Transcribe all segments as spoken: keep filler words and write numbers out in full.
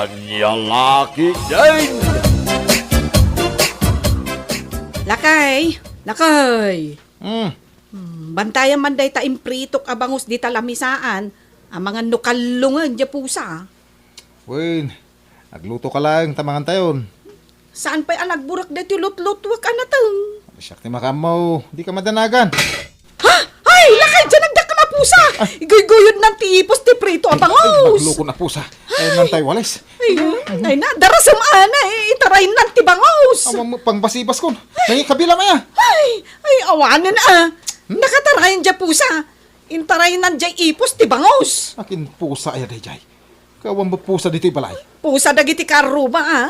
Ania la ketdin? Lakay! Lakay! Hmm. Hmm, bantayam man dayta impritok a bangus dita lamisaan, amangan no kallongen diay pusa. Wen, aglutoka laeng ta mangantayon. Saan pay a nagburek daytoy lutlutuek a nateng. Siak ti makaammo, dika madanagan. Ha? Ay, lakay, diay nagdakkel a pusa! Ay. Iguygoyodnan ti ipos ti prito a bangus! Ay, maglukon a pusa. Ay, nantay walis. Ay, ay na, darasem a na, eh, itaraynan ti bangus! Awan met pangbasibaskon. Ay, kabilam aya. Ay, ay, awanen a. Hmm? Nakatarayan diay pusa. Intaraynan diay ipos ti bangus. Akin pusa aya daydiay? Awan met pusa ditoy balay. Pusa dagiti karruba, a.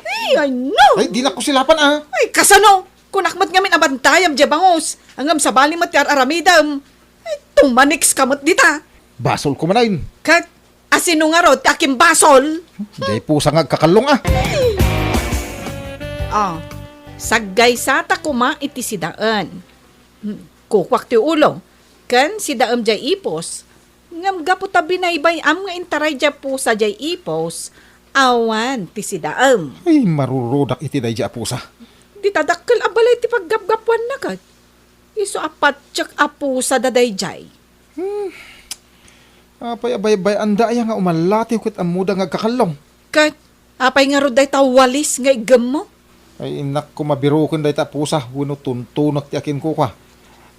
Ay, ay, no! Ay, dinak ko silapan, a. Ay, kasano? Kunak met ngamin a bantayam diay bangus. Ngem sabali met ti ar-aramidem. Ay, tumaniks ka met dita. Basol ko manen. Ket, asino ngarud ti akimbasol? Diay pusa nga agkakallong, a. Ay. Ah, saggaysata koma iti sidaen. Hmm, kukuak ti ulo. Ken sidaem diay ipos. Ngem gapu ta binaybay-am nga intaray diay pusa diay ipos, awan ti sidaem. Ay, marurudak iti daydiay a pusa. Dita dakkel a balay ti paggapgapuanna ket. Isu a patiek a pusa da daydiay. Hmm. Apay a baybay-anda aya nga umallatiw ket ammoda nga agkakallong? Ket apay ngarud dayta walis nga iggemmo? Ay, innak ko mabiroken dayta a pusa wenno tuntunek ti akinkukua.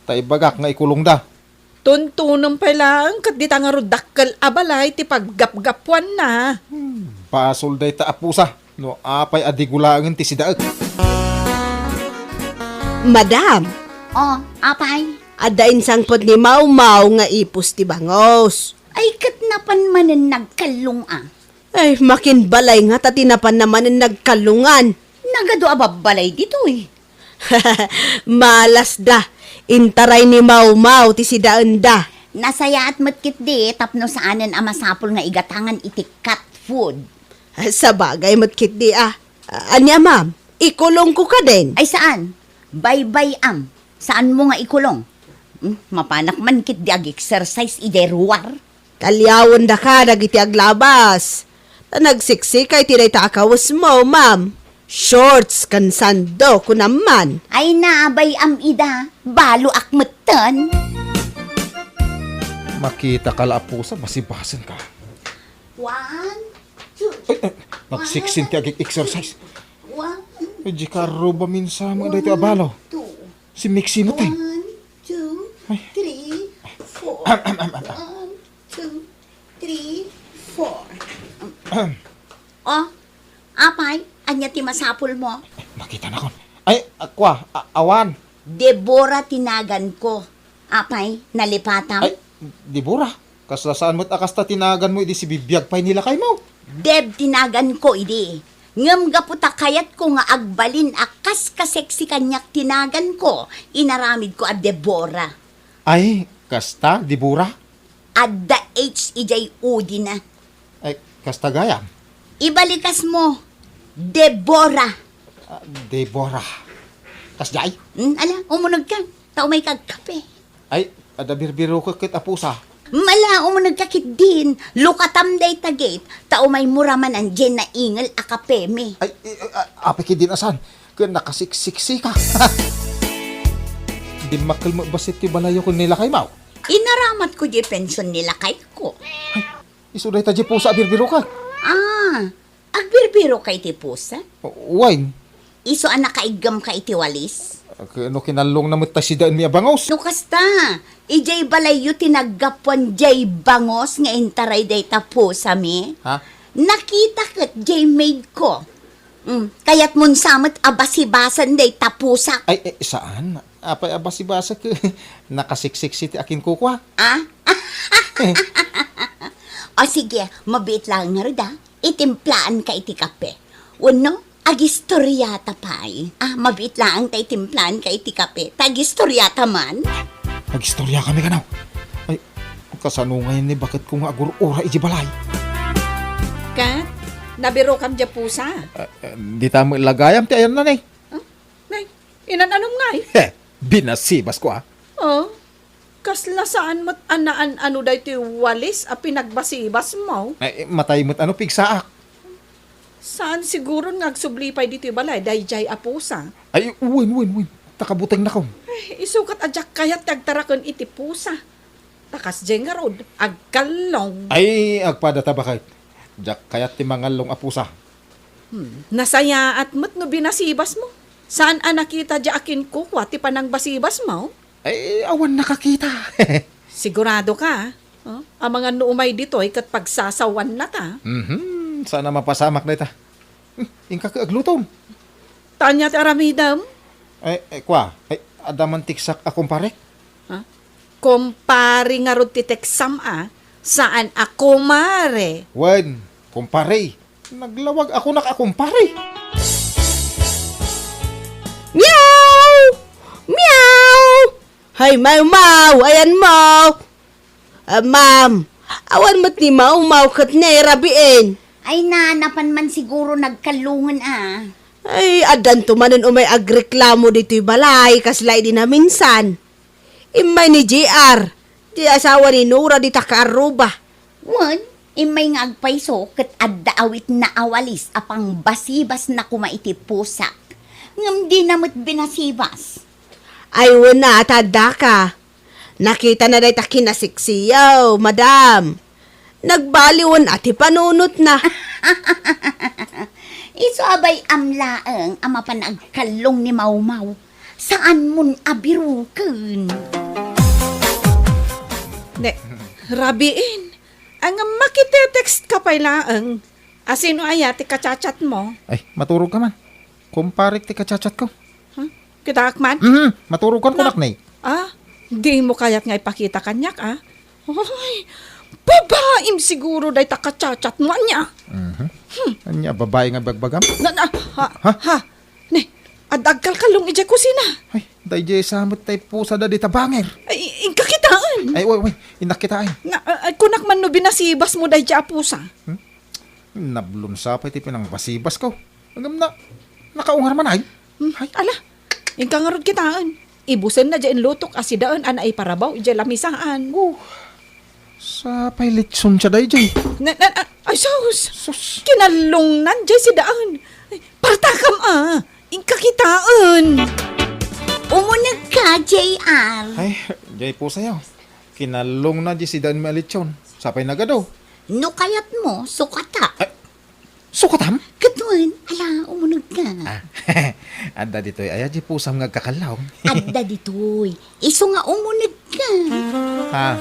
Ta ibagak nga ikulongda. Tuntunem pay laeng ket dita ngarud dakkel a balay ti paggapgapuanna. Hmm, basol dayta a pusa no apay a digo laengen ti sidaek. Madam! Oh, apay? Adda insangpet ni Mawmaw nga ipos ti bangus. Ay, ket napan manen nagkallong a. Ay, makinbalay ngata ti napanna manen nagkallongan. Nagadu a babbalay ditoy. Malasda. Intaray ni Mawmaw ti sidaenda. Nasayaat met ketdi tapno saanen a masapul nga igatangan iti cat food. Sabagay met ketdi a. Ania, ma'am? Ikulongko kadin? Ay, saan? Baybay-am. Saanmo nga ikulong? Hmm, mapanak man ketdi ag-exercise idiay ruar. Kaliawendaka dagiti aglabas. Ta nagsiksika iti dayta a kawesmo, ma'am. Shorts ken sando, kunam man. Ay, nabay-am ida. Baloak metten. Makitaka la a pusa, basibasenka. One, two. Ay, ay, nagsiksin ti ag-exercise. One, two. Ay, di karruba minsan mo daytoy a balo. Two. Si Mixi mo, tay. One, two, three, four. Am, am, am, am, am. One, two, three, four. Oh, apay, ania ti masapulmo? Ay, makita nakon. Ay, a, kua, a, awan. Debora ti naganko. Apay, nalipatam? Ay, Debora. Kasla saan met a kasta ti naganmo idi sibibiag pay ni lakaymo? Deb ti naganko idi. Ngem gapu ta kayatko nga agbalin a kas kaseksi kaniak ti naganko, inaramidko a Debora. Ay, kasta, Debora? Adda H idiay udina. Ay, kasta gayam? Ibalikasmo, Debora. Ah, Debora. Kasdiay? Hmm, ala, umunegka. Ta umayka agkape. Ay, adda birbirokek ket a pusa. Mala, umunegka ketdin. Lukatam dayta gate. Ta umaymo ra manen diay naingel a kapemi. Ay, ay, ay, a, apay ketdin a saan? Ken nakasiksiksika. Dimmakkel met bassit ti balayyo ken ni lakaymo. Inaramatko diay pension ni lakayko. Ay, isu dayta diay pusa a birbirokek. Ah, Agbirbirokka iti pusa? Wen. Isu a nakaiggemka iti walis? Ket no kinallongna met ta sidaenmi a bangus. No kasta, idiay balayyo ti naggapuan diay bangus nga intaray dayta pusami? Ha? Nakita ket diay maidko. Mm, kayatmon sa met a basibasen dayta pusak? Ay, eh, saan? Apay a basibasek? Nakasiksiksi ti akinkukua. Ah? O sige, mabiit laeng ngarud, ah. Itimplaanka iti kape. Wenno, agistoriata pay. Ah, mabiit laeng ta itimplaanka iti kape. Ta agistoriata man. Agistoriakami kano? Ay, kasano ngayen ni baketko nga agur-ura iti balay? Ket, nabirokam diay pusa? Ah, ah, dita met la gayam ti ayanna, ne. Huh? Nay, inan-anom ngay? He, binasibasko, ah. Oh. Kasla saan met a naan-ano daytoy walis a pinagbasibasmo? Ay, matay met ano pigsaak. Saan siguron nga agsubli pay ditoy balay daydiay a pusa? Ay, wen, wen, wen. Ta kabutengnak. Ay, isu ket a diak kayat ti agtaraken iti pusa. Ta kasdiay ngarud, agkallong. Ay, agpada ta baket. Diak kayat ti mangallong a pusa. Hmm, nasayaat met no binasibasmo. Saan a nakita diay a kinkukua ti panangbasibasmo? Ay, awan nakakita. Sigurado ka, ah? Oh, amangan no umay ditoy ket pagsasawannata. Mhm, saan a mapasamak dayta. Hmm, inka ket aglutom. Ania ti aramidem? Ay, ay, kua, ay, adda man tiksak a kumpare? Ha? Kumpare ngarud ti teksam a, saan a kumare. Wen, kumpare. Naglawag a kunak a kumpare. Meow! Meow! Hay, Mawmaw, ayanmo? Ah, ma'am, awan met ni Mawmaw ket ni Rabiin. Ay na, napan man siguro nagkallongen a. Ay, addanto manen umay agreklamo ditoy balay, kasla idi naminsan. Immay ni J R, ti asawa ni Nora dita kaarruba. Wen, immay nga agpayso ket adda awitna a walis a pangbasibasna koma iti pusak. Ngem dina met binasibas. Ay, wen a, ta addaka. Nakitana dayta kinasiksiyo, madam. Nagbaliwen a ti panunotna. Isu a bay-am laeng a mapan agkallong ni Mawmaw. Saanmon a biroken. Ne, Rabiin, ang makitetext ka pay laeng. Asino aya ti kachatchatmo? Ay, maturog ka man. Kumparek ti kachatchatko. Huh? Kitaak man? Mhm, maturog kan kunak ni. Ah, dimo kayat nga ipakita kaniak, ah? Ay, babaim siguro dayta kachatchatmo, ania? Mhm. Hmm. Ania, babae nga bagbagam? Na, na, ha, Ha? ha? Ne, adda agkalkallong idiay kusina. Ay, daydiay sa met tay pusa da dita banger. Ay, inka kitaen. Ay, way, way, innak kitaen. Na, ah, ah, kunak man no binasibasmo daydiay a pusa. Hmm? Nablon sa pay ti pinangbasibasko. Ngem na, nakaungar man ay. Hmm, ay, ala, inka ngarud kitaen. Ibusenna diay inlutok a sidaen a naiparabaw idiay lamisaan. Oh, sapay litson siya daydiay. Na, na, na, ay, sus! Sus! Kinallongnan diay sidaen. Ay, partakam a! Inka kitaen! Umuneg ka, J R. Ay, diay pusayo. Kinallongna diay sidaen mi a litson. Sapay nagadu. No kayatmo, sukata. Ay, sukatam? Ket wen, ala, umuneg ka. Ah, adda ditoy aya diay pusam nga agkakallong. Adda ditoy. Isu nga umuneg ka. Ah.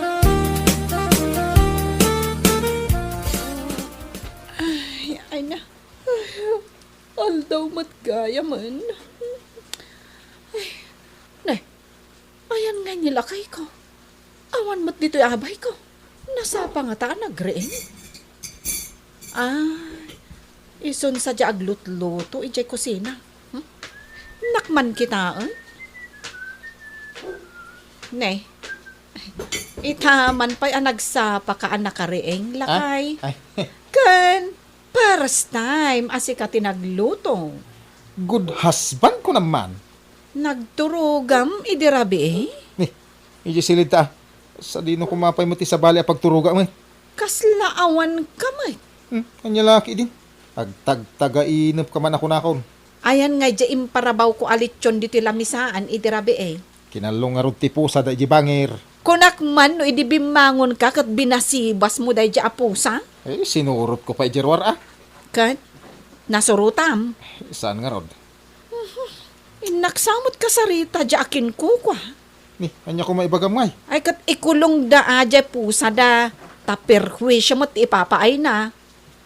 Ay, ay na. Ay, aldaw met gayamen. Ay, ne, ayan nga ni lakayko. Awan met ditoy abayko. Nasapa ngata a nagriing? Ah, isun sadiay aglutluto idiay kusina. Hmm? Nakman kitaen? Ne, ita man pay a nagsapaka a nakariing, lakay. Ah? Ay. Ken, first time a sika ti nagluto. Good husband ko naman. Nagturogam idi rabii? Ni, idiay siled ta. Sadino koma pay met ti sabali a pagturogam, eh. Kasla awan ka met. Hmm, ania la ketdin? Agtagtagainep ka man a kunakon. Ayan nga idiay imparabawko a litson ditoy lamisaan idi rabii. Kinallong ngarud ti pusa daydiay bangir. Kunak man no idi bimmangonka ket binasibasmo daydiay a pusa? Eh, sinurotko pay idiay ruar, ah. Ket nasurotam? Saan ngarud? Innak sa met kasarita diay a kinkukua. Ni, ania koma ibagam ngay? Ay, ket ikulongda a diay pusada, ta perhuisio met ti ipapaayna.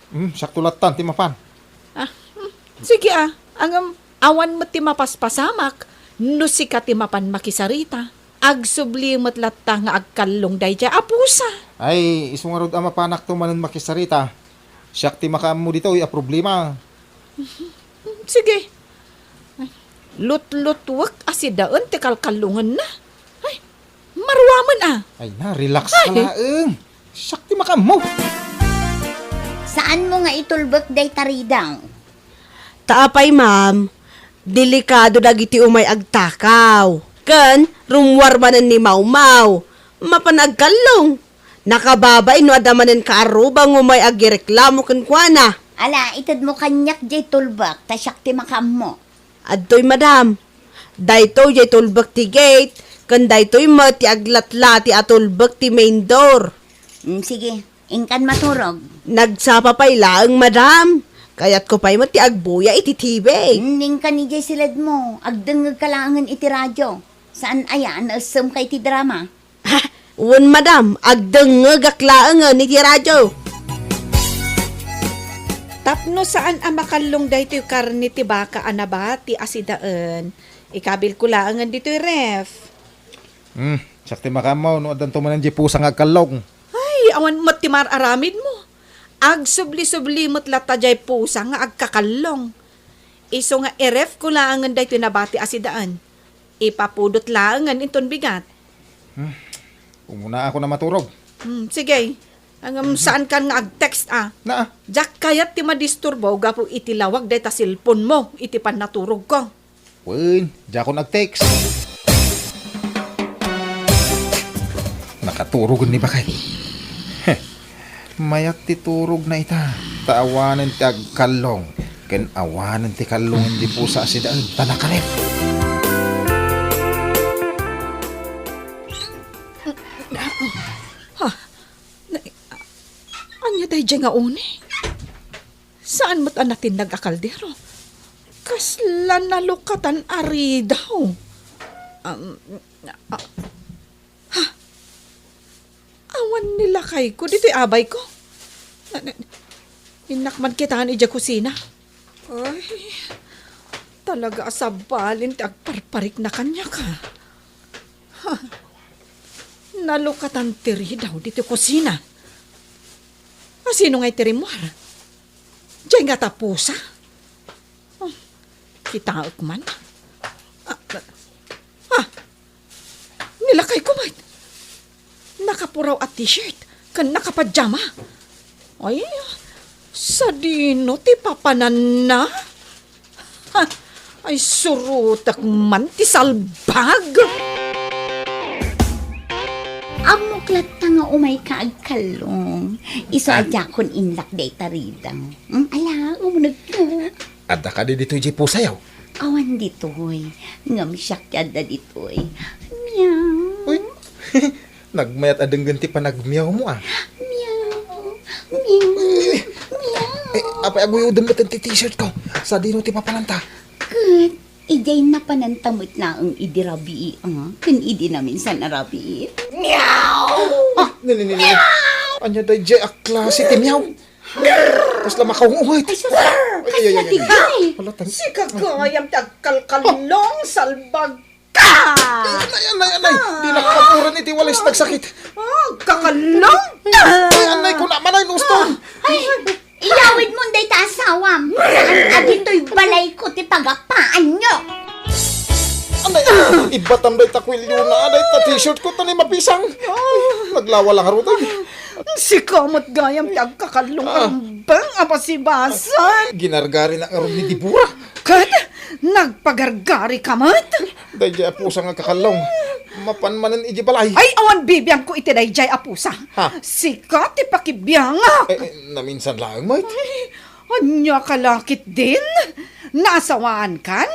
Hmm, siakto lattan ti mapan. Ah, hmm. Sige, ah. Ngem, awan met ti mapaspasamak no sika ti mapan makisarita. Agsubli met latta nga agkallong daydiay a pusa. Ay, isu ngarud a mapanakto manen makisarita. Siak ti makaammo ditoy a problema. Sige. Lutlutwek a sidaen ti kalkallongenna. Ay, maruamen a. Ay na, relax ka Ay. laeng. Siak ti makaammo. Saanmo nga itulbek dayta ridaw? Ta apay, ma'am, delikado dagiti umay agtakaw. Ken rummuar manen ni Mawmaw. Mapan agkallong. Nakababain no adda manen kaarruba nga umay agireklamo kenkuana. Ala, itedmo kaniak jay tulbek, ta siak ti makaammo. Adtoy, madam. Daytoy jay tulbek ti gate, ken daytoy met ti aglatlati a tulbek ti main door. Mm, sige, inkan maturog. Nagsapa pay laeng, madam. Kayatko pay met ti agbuya iti T V. Mm, inkan idiay siledmo. Agdengngegka laengen iti radio. Saan aya a naessemka iti drama? Ha? Wen, madam, agdengngegak laengen iti radio. Tapno saan a makallong daytoy karne ti baka a nabati a sidaen, ikabilko laengen ditoy ref. Hmm, siak ti makaammo no addanto manen di pusa nga agkallong. Ay, awan met ti mar-aramidmo. Agsubli-subli met latta jay pusa nga agkakallong. Isu nga irefko laengen daytoy nabati a sidaen. Ipapudot laengen inton bigat. Hmm. Umuna ako na maturog. Hmm, sige. Ngem, mhm, saankan nga ag-text, a. Naa. Diak kayat ti madisturbo gapu iti lawag dayta cellphone mo iti pannaturogko. Wen, diakon ag-text. Nakaturogen ni Bakay. Heh. Mayat ti turogna ita, ta awanen ti agkallong, ken awanen ti kallongen di pusa a sidaen, ta nakaref. Ha? Na, ania daydiay nga uni? Saan met a natinnag a kaldero? Kasla nalukatan a ridaw. Um, ah, Ha? Awan ni lakayko ditoy abayko. Na, na, innak man kitaen idiay kusina. Ay, talaga a sabali ti agparparikna kaniak, a. Ha? Nalukatan ti ridaw ditoy kusina. A, sino ngay ti rimmuar? Diay ngata pusa? Oh, kitaek man. Ah, ah, ni lakayko met. Nakapuraw a t-shirt ken nakapajama. Ay, sadino ti papananna? Ha, ay, surotek man ti salbag. Ammok latta nga umayka agkallong. Isu a, ah, diakon inlak dayta ridaw. Hmm, ala, umunegka. Adda kadi ditoy diay pusayo? Awan ditoy. Ngem siak ti adda ditoy. Meow. Uy, nagmayat a denggen ti panagmeow mo, a. Meow. Meow. Meow. Eh, apay aguyodem met ti t-shirt ko? Sadino ti papananta? Ket idiay napananta met laeng idi rabii, a, ken idi naminsan a rabii. Meow. Ah, ni, ni, ni, ni. Meow. Ania daydiay a klase ti meow? Kasla makaunguhit. Ay, sus! Ay, ay, ay, ay, ay. Kasla ti gay. Wala tan- Sika gayam ti agkalkallong, salbag ka! Anay, anay, anay. Ah. Di nakapuran iti walis nagsakit. Ah, kakallong! Ay, anay, kuna manay, nuston. Ay, iyawid mo dayta asawam. Saan a ditoy balayko ti pagapaanyo? Anay, anay, ibatam dayta kuelyona, dayta t-shirt ko, tani mapisang. Ay, naglawa lang, arutay. Sika met gayam ti agkakallong, ah, rumbeng a basibasan. Ginargari na ngarud ni Debora. Ket nagpagargari ka met? Daydiay a pusa nga agkakallong. Mapan manen iti balay. Ay, awan bibiangko iti daydiay a pusa. Ha? Sika ti pakibiangak. Eh, eh, naminsan laeng met. Ay, ania ka la ketdin? Naasawaan kan?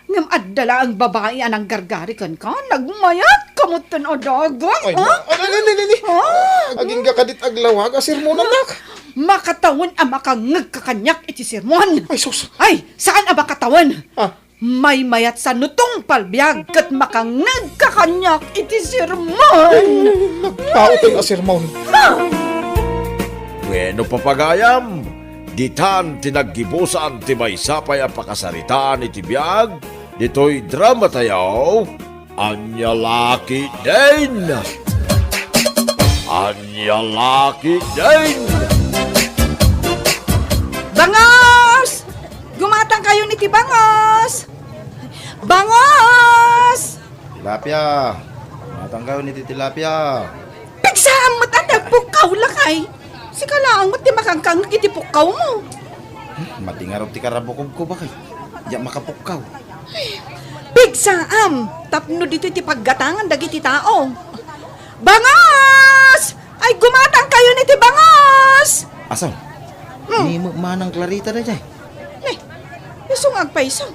Ngem adda laeng babai a nanggargari kenka, nagmayat ka met ten a dagus, ay, ah? Ay, ay, ay, ay, ay. Ah? Agingga kadit aglawag a sermonanak. Makatawen a makangngeg ka kaniak iti sermon. Ay, sus. Ay, saan a makatawen? Ah. Maymayat sa nutong palbiag ket makangngeg ka kaniak iti sermon. Ay, nagpauteng a sermon. Ah! Bueno, papagayam, ditan ti naggibusan ti maysa pay a pakasaritaan iti biag ditoy drama tayo, Ania La Ketdin. Ania La Ketdin. Bangos! Gumatang kayo ni ti bangos! Bangos! Tilapia! Matangkaw ni ti tilapia. Pigsaam met a nagpukkaw, lakay. Sika laeng met ti makangkangngeg iti pukkaw mo. Hmm, madingarod ti karabukobko, bakay. Diak makapukkaw. Ay, pigsaam, tapno ditoy ti paggatangan dagiti tao. Bangos! Ay, gumatangkayon iti bangos! Asan? Hmm. Ni Manang Clarita daydiay. Ne, isu nga agpayso.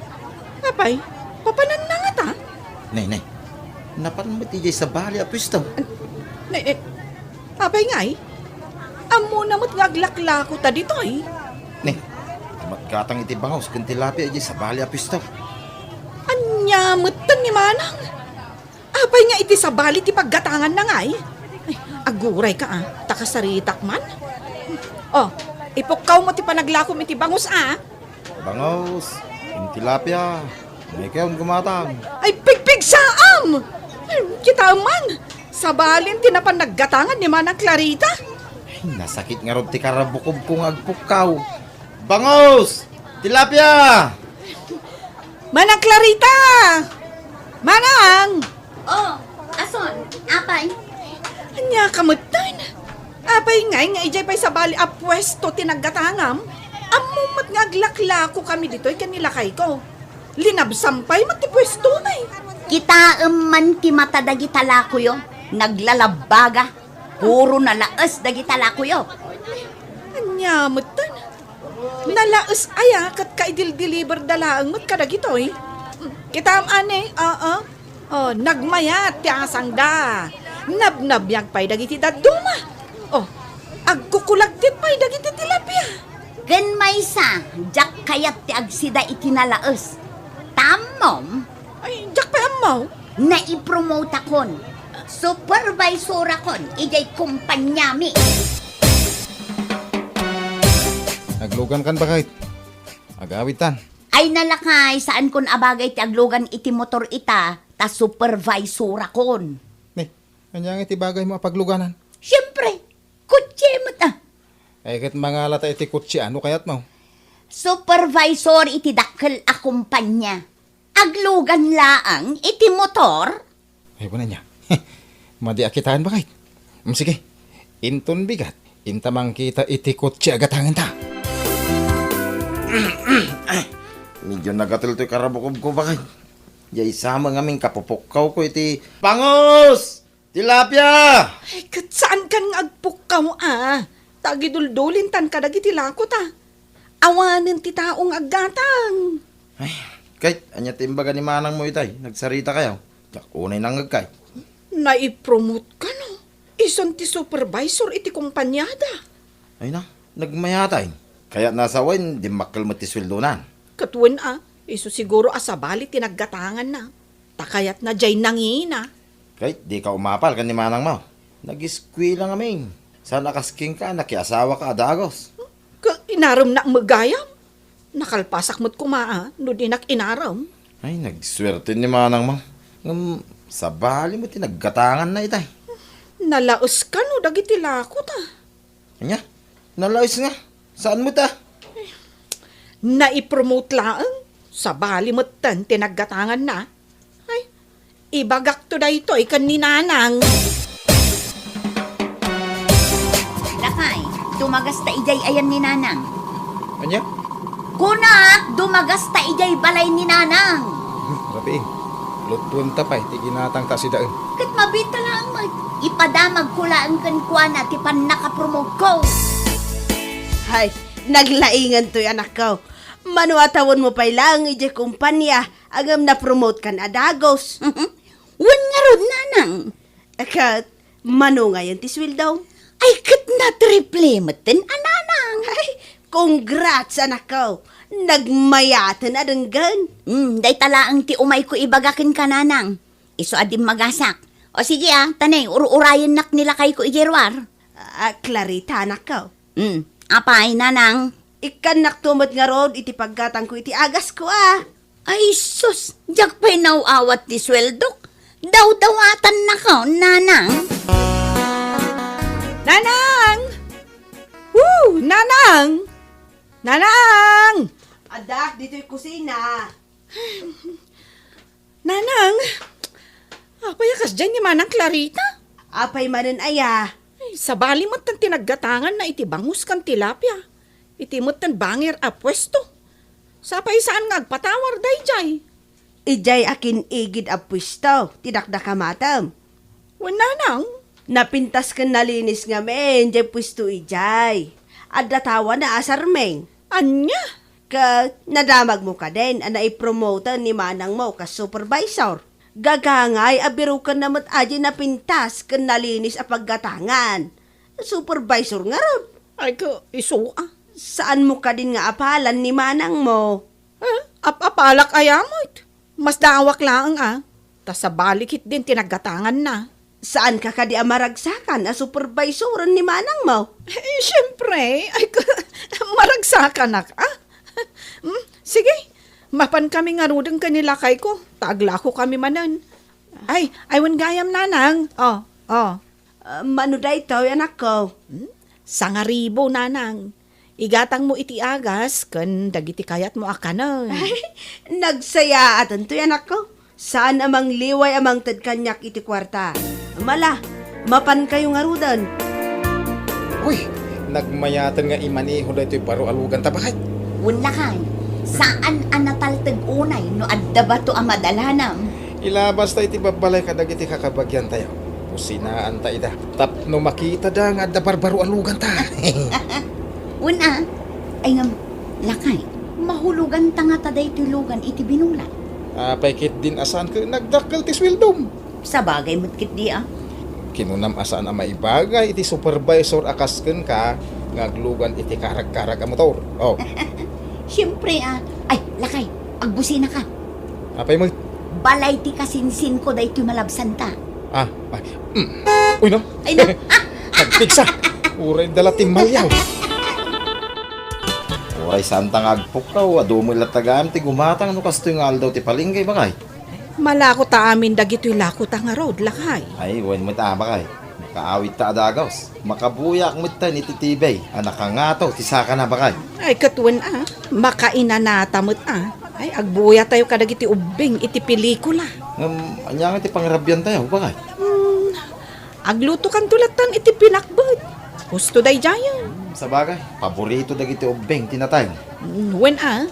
Apay, papananna ngata? Ne, ne. Napan met idiay sabali a puesto. Ne, ne. Apay ngay? Ammona met nga aglaklako ta ditoy. Ne, matgatang iti bangos ken tilapia idiay sabali a puesto. Ania metten ni Manang? Apay nga iti sabali ti paggatanganna ngay? Ay, aguray ka, ah. Ta kasaritak man. Oh, ipukkaw mo ti panaglakom iti bangus, ah. Bangus, ken tilapia, maykayon gumatang. Ay, pigpigsaam! Ay, kita man, sabalin ti napan naggatangan ni Manang Clarita. Ay, nasakit ngarud ti karabukobko nga agpukkaw. Bangus! Tilapia! Manang Clarita! Manang! Oh, ason, apay? Ania ka metten? Apay ngay nga idiay pay sabali a puesto ti naggatangam? Ammom met nga aglaklako kami ditoy ken ni lakayko. Linabsam pay met ti puestomi. Kitaem man ti mata dagita lakoyo, naglalabbaga. Puro nalaes dagita lakoyo. Ania metten? Nalaes aya ket kaidildiliberda laeng met kadagitoy. Kitaem, ane, oo. Oh, nagmayat ti asangda. Nabnabniag pay dagiti dadduma. Oh, agkukulagtit pay dagiti tilapia. Ken maysa, diak kayat ti agsida iti nalaes. Tammom? Ay, diak pay ammo. Naipromotakon. Supervisorakon idiay kompaniami. Aglugankan, baket. Agawidtan. Ay, nalakay, saankon a bagay ti aglugan iti motor ita, ta supervisorakon. Ne, ania nga iti bagaymo a pagluganan? Siempre, kotse met, ah. Ay, ket mangalata iti kotse, ano kayatmo? Supervisor iti dakkel a kompanya. Aglugan laeng iti motor? Ay, wen ania. Madi a kitaen, baket. Mm, sige. Inton bigat, inta mangkita iti kotse a gatangenta. Ay, medyo nagatel toy karabukobko, baket. Diay sa met ngamin kapupukkawko iti pangus! Tilapia! Ay, ket saankan nga agpukkaw, a. Ta agiduldulintan kadagiti lakota. Awanen ti tao nga aggatang. Ay, ket ania ti imbaga ni manangmo itay? Nagsaritakayo? Diak unay nangngegkay. Naipromote kano. Isun ti supervisor iti kompaniada. Ay na, nagmayatay. Kayatna sa wen, dimmakkel met ti sueldonan. Ket wen a, isu siguro a sabali ti naggatanganna. Ta kayatna diay nangina. Ket dika umapal ken ni manangmo. Nag-eskuela ngamin. Saan a kas kenka, nakiasawaka a dagus. Ket inaremnak met gayam. Nakalpasak met koma a no dinak inarem. Ay, nagsuerte ni manangmo. Ngem sabali met ti naggatanganna itay. Nalaes kano dagiti lakota. Ania? Nalaes nga? Saan met a? Naipromote laeng. Sabali metten ti naggatanganna. Ay, ibagakto daytoy ken ni Nanang. Lakay, dumagasta idiay ayan ni Nanang. Ania? Kunak, dumagasta idiay balay ni Nanang. Hmm, rabii. Luttuenta pay ti ginatangta a sidaen. Ket mabiit laeng met, ipadamagko laeng kenkuana ti pannakapromoteko. Hay, naglaingan toy, anakko. Mano a tawenmo pay laeng idiay kompania, ngem napromotekan a dagus. Wen ngarud, Nanang. Ket, mano ngayen ti sueldom? Ay, ket natriple metten a, Nanang. Ay, congrats, anakko. Nagmayaten a denggen. Hmm, dayta laeng ti umayko ibaga kenka, Nanang. Isu a dimmagasak. O sige a, ta ne, ur-urayennak ni lakayko idiay ruar. Ah, Clarita, anakko. Hmm, apay, Nanang? Ikkannakto met ngarud iti paggatangko iti agasko a. Ay sus, diak pay naaw-awat ti sueldok. Dawdawatannaka, Nanang. Nanang! Woo! Nanang! Nanang! Adda ditoy kusina. Nanang, apay a kasdiay ni Manang Clarita? Apay manen aya? Ay, sabali met ti naggatanganna iti bangus ken tilapia. Iti metten banger a puesto. Sapay saan nga agpatawar daydiay. Idiay akin-igid a puesto ti dakdakamatem. Wen, Nanang. Napintas ken nalinis ngamin jay puesto idiay. Adda tawana a sarming. Ania? Ket nadamagmo kadin a naipromoten ni manangmo kas supervisor. Gagangay a birukenna met a jay napintas ken nalinis a paggatangan. Supervisor ngarud. Ay, ka, isu, ah. Saanmo kadin nga apalan ni manangmo? Eh, ap-apalak aya met. Masdaawak laeng, ah. Ta sabali ketdin ti naggatanganna. Saanka kadi a maragsakan a supervisoren ni manangmo? Eh, siempre. Ay, ka, maragsakanak, ah. Hmm, sige, mapankami ngaruden ken ni lakayko, ta aglakokami manen. Ay, ay, wen gayam, nanang. Oh, oh. Ah, mano daytoy, anakko? Hmm? Sangaribu, nanang. Igatangmo iti agas ken dagiti kayatmo a kanen. Ay, nagsayaatentoy, anakko. Saan a mangliway a mangted kaniak iti kuarta. Mala, mapankayo ngaruden. Uy, nagmayaten nga imaneho daytoy baro a luganta, baket. Wen lakay, saan a natalteg unay no adda bato a madalanam. Ilabasta iti babbalay kadagiti kakabagiantayo. Kusinaanta ida. Tapno makitada nga adda barbaro a luganta. Wen a, ay ngem, lakay, mahuloganta ngata daytoy lugan iti binulan. Apay ketdin a saan ket nagdakkel ti sueldom? Sabagay met ketdi a. Kinunam a saan a maibagay iti supervisor a kas kenka nga aglugan iti karagkarag a motor. Oh. Siempre a. Ay, lakay, agbusinaka. Apay met? Balay ti kasinsinko daytoy malabsanta. Ah, ay. Mm. Uy, no? Ay, no? Agpigsa. Uray dala ti malyaw. Uray santa nga agpukkaw, adu met latta gayam ti gumatang no kastoy nga aldaw ti palengke, bakay. Malako ta amin dagitoy lakota ngarud, lakay. Ay, wen met a, bakay. Makaawidta a dagus. Makabuyaak metten iti T V a nakangato ti sakana, bakay. Ay, ket wen a, makainanata met a. Ay, agbuyatayo kadagiti ubbing iti pelikula. Ngem, ania nga ti pangrabiantayo, bakay? Hmm, aglutokanto lattan iti pinakbet. Husto daydiayen. Sabagay, paborito dagiti ubbing ti natay. Mm, wen a,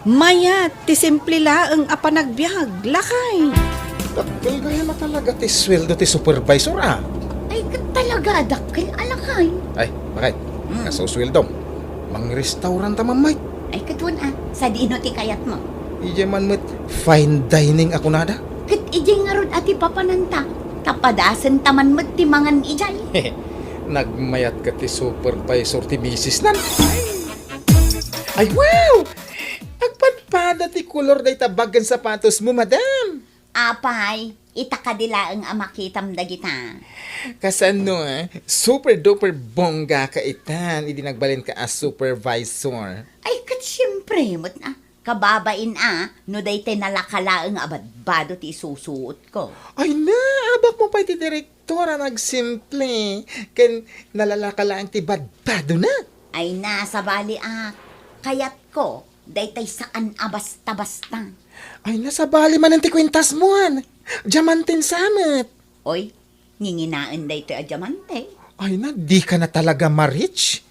mayat ti simple laeng a panagbiag, lakay. Dakkel gayam a talaga ti sueldo ti supervisor, a. Ay, ket talaga a dakkel a lakay. Ay, bakay, mm, kasu sueldom. Mangrestaurant ta man met. Ay, ket wen a, sadino ti kayatmo? Idiay man met fine dining a kunada. Ket idiay ngarud a ti papananta, ta padasenta man met ti mangan idiay. Nagmayat ket ti supervisor ti misisnan. Ay, wow! Agpadpada ti kolor dayta bag ken sapatosmo, madam. Apay, ita kadi laeng a makitam dagita. Kasano, eh? Super duper bongga ka itan, idi nagbalinka a supervisor. Ay, ket siempre met a. Kababain a, no daytay nalaka laeng a badbado ti isusuotko. Ay na, abakmo pay ti direktor a nagsimple, ken nalalaka laeng ti badbadona. Ay na, sabali a, kayatko, daytay saan a basta-basta. Ay na, sabali manen ti kuentasmon. Diamanten sa met. Oy, nginginaen daytoy a diamante. Ay na, dika na talaga ma-rich.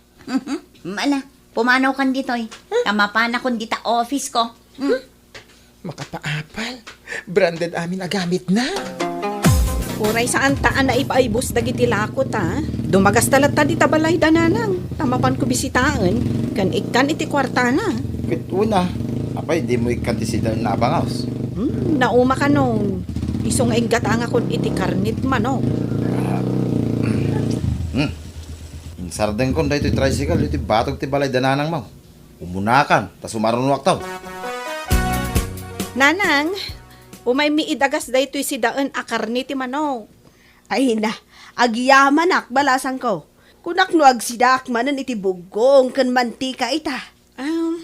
Mala, pumanawkan ditoy. Huh? Ta mapanakon dita office ko. Hmm. Makapaapal. Branded amin a gamitna. Uray saanta a naibaybos dagiti lakota. Dumagasta latta dita balay da nanang. Ta mapanko bisitaen, ken ikkan iti kuartana. Ket una, apay, dimo ikkan ti sidaen a bangus? Hmm, nauma kano. Isu nga inggatangakon iti karnit manok. Ah, hmm. Insardengkon daytoy tricycle iti batog ti balay da nanangmo. Umunakan, ta sumarunoakto. Nanang, umaymi idagas daytoy sidaen a karne ti manok. Ay na, agyamanak, balasangko. Kunak no agsidaak manen iti buggong ken mantika ita. Um,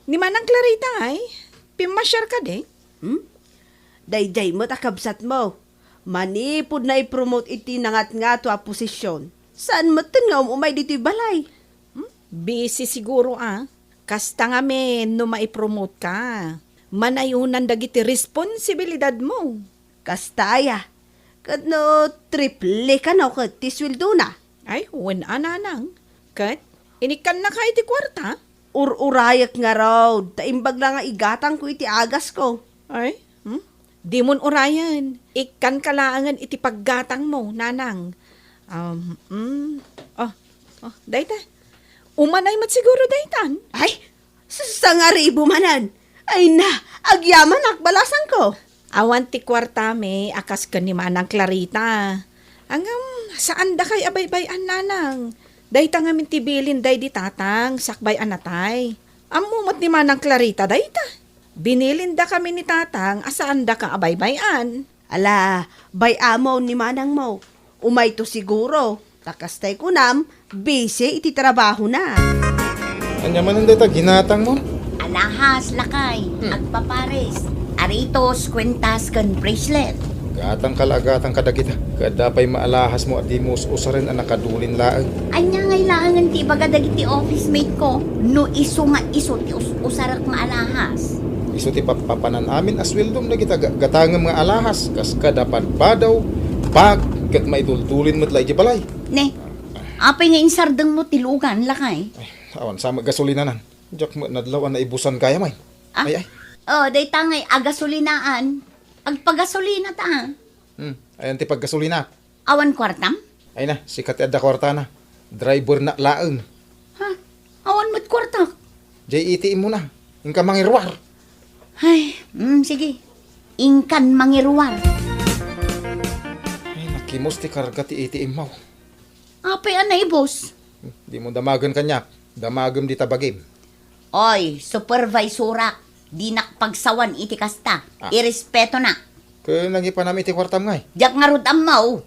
ni Manang Clarita ay, pimmasiar kadi? Hmm? Daydiay met a kabsatmo. Manipud naipromote iti nangatngato a posisyon, saan metten nga um-umay ditoy balay? Hmm? Busy siguro a. Kasta ngamin no maipromote ka. Manayonan dagiti responsibilidadmo. Kasta aya. Ket no triple kano ket ti sueldona? Ay, wen a nanang. Ket, inikkannaka iti kuarta? Ur-urayek ngarud, ta imbag la nga igatangko iti agasko. Ay, hmm? Dimon urayen. Ikkanka laengen iti paggatangmo, nanang. Um, mm. Oh, oh, dayta. Umanay met siguro daytan. Ay, s-, sangaribu manen. Ay na, agyamanak, balasangko. Awan ti kuartami a kas ken ni Manang Clarita. Ngem, saan dakay a baybay-an, nanang. Dayta ngamin ti bilin daydi tatang, sakbay a natay. Ammo met ni Manang Clarita dayta. Binilin dakami ni tatang a saan daka a baybay-an. Ala, bay-amon ni manangmo. Umayto siguro. Ta kastay kunam, busy iti trabahona. Ania manen dayta ginatangmo? Alahas, lakay. Hmm. Agpapares. Aritos, kuentas, ken bracelet. Gatangka la a gatang kadagita. Ket adda pay maalahasmo a dimo us-usaren a nakadulin laeng. Ania ngay laengen ti ibaga dagiti office mate ko? No isu nga isu ti us-usarek nga alahas. Isu ti pappapanan amin a sueldom dagita ga-, gatangem nga alahas, kas kada padpadaw, bag, ket maiduldulin met la idiay balay. Ne, apay nga insardengmo ti lugan, lakay? Ay, awan sa met gasolinanan. Diak met nadlaw a naibusan gayam ay. Ah? Ay, ay. Oh, dayta ngay a gasolinaan. Agpagasolina ta, ah. Hmm, ayan ti paggasolina. Awan kuartam? Ay na, sika ti adda kuartana. Driver na laeng. Ha? Awan met kuartak? Jay A T M mo na. Inka mangiruar. Ay, mm, sige. Inkan mangiruar. Ay, nakimus ti karga ti A T M mo. Apay a naibus? Di mo damagen kaniak. Damagem dita bagim. Oy, supervisorak, dinak pagsawan iti kasta. Ah. Irespeto na. Ket nangipanam iti kuartam ngay? Diak ngarud ammo.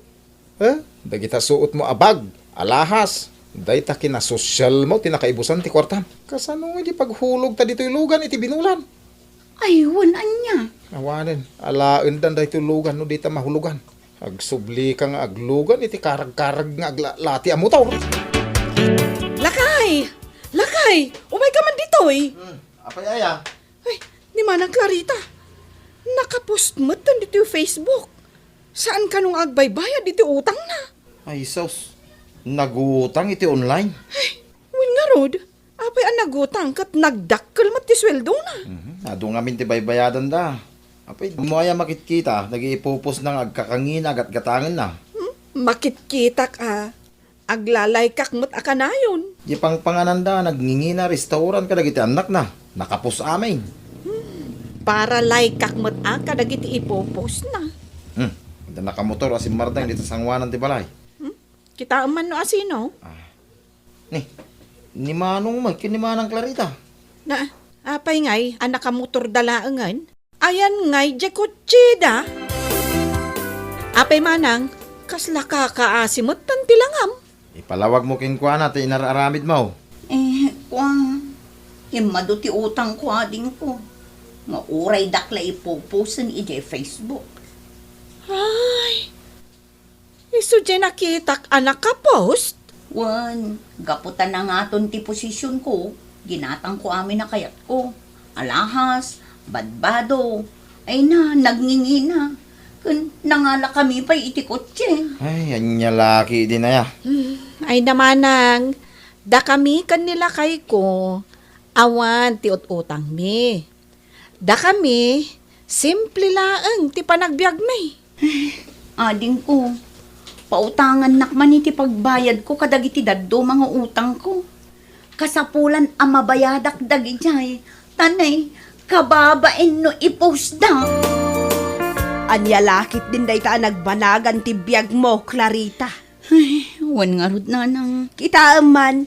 Eh, dagita suot mo a bag, alahas, dayta kinasosyal mo ti nakaibusan ti kuartam. Kasano nga di paghulog ta ditoy lugan iti binulan? Ay, wen ania? Awanen, alaendan daytoy lugan no dita mahulogan. Agsubli ka nga aglugan iti karag-karag nga aglalati a motor. Lakay! Lakay! Umay ka man ditoy! Hmm, apay aya? Ay, ni Manang Clarita, nakapost metten ditoy Facebook. Saan kano nga agbaybayad iti utangna? Ay, sus. Nagutang iti online. Ay, wen ngarud, apay a nagutang ket nagdakkel met ti sueldona? Mhm. Adu ngamin ti baybayadanda. Apay, dimo aya makitkita, dagiti ipupos na nga agkakangina, gatgatangenna. Hmm? Makitkitak a. Aglalaykak met a kanayon. Di pangpangananda, nagngingina restaurant kadagiti annakna. Nakapos amin. Hmm, para laykak met a kadagiti ipupos na. Hmm, adda nakamotor a simmardeng dita sangoanan ti balay. Hmm? Kitaem man no asino? Ah. Ni, ni Manong met ken ni Manang Clarita. Na, apay ngay a nakamotor da laengen? Ayan ngay diay kotsida? Apay manang, kasla kakaasi metten ti langam? Ipalawag mo kenkuana ti inar-aramidmo. Eh, kua, immadu ti utangko, adingko. Nga uray dak la ipuposten idiay Facebook. Ay, isu diay nakitak a nakapost? Wen, gapu ta nangaton ti posisionko, ginatangko amin a kayatko. Alahas, badbado, ay na, nagngingina. Ken nangalakami pay iti kotse. Ay, ania la ketdin aya? Hmm, ay na manang, dakami ken ni lakayko, awan ti ut-utangmi. Dakami, simple laeng ti panagbiagmi. Adingko, pautangannak man iti pagbayadko kadagiti dadduma nga utangko. Kasapulan a mabayadak dagidiay, ta nay, kababain no ipostda. Ania la ketdin dayta a nagbanagan ti biagmo, Clarita? Ay, wen ngarud, nanang. Kitaem man,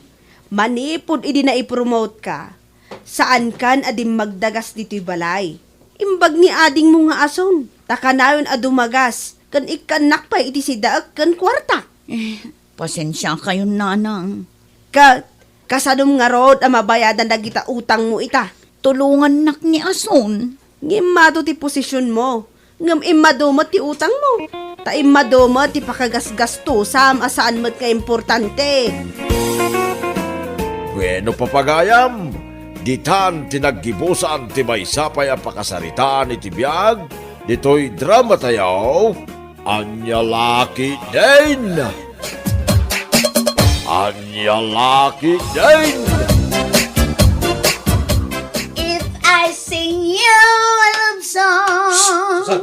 manipud idi naipromote ka, saankan a dimmagdagas ditoy balay. Imbag ni adingmo nga ason, ta kanayon a dumagas, ken ikkannak pay iti sidaek ken kuarta. Eh, pasensiakayon, nanang. Ket, kasanom ngarud a mabayadan dagita utangmo ita? Tulongannak ni ason. Nga immadu ti posisionmo, ngem immadu met ti utangmo. Ta immadu met ti pakagasgastusam a saan met nga importante. Bueno, papagayam, ditan ti naggibusan ti maysa pay a pakasaritaan iti biag ditoy dramatayo. Ania la ketdin? Ania la ketdin? If I sing you a love song, Susan!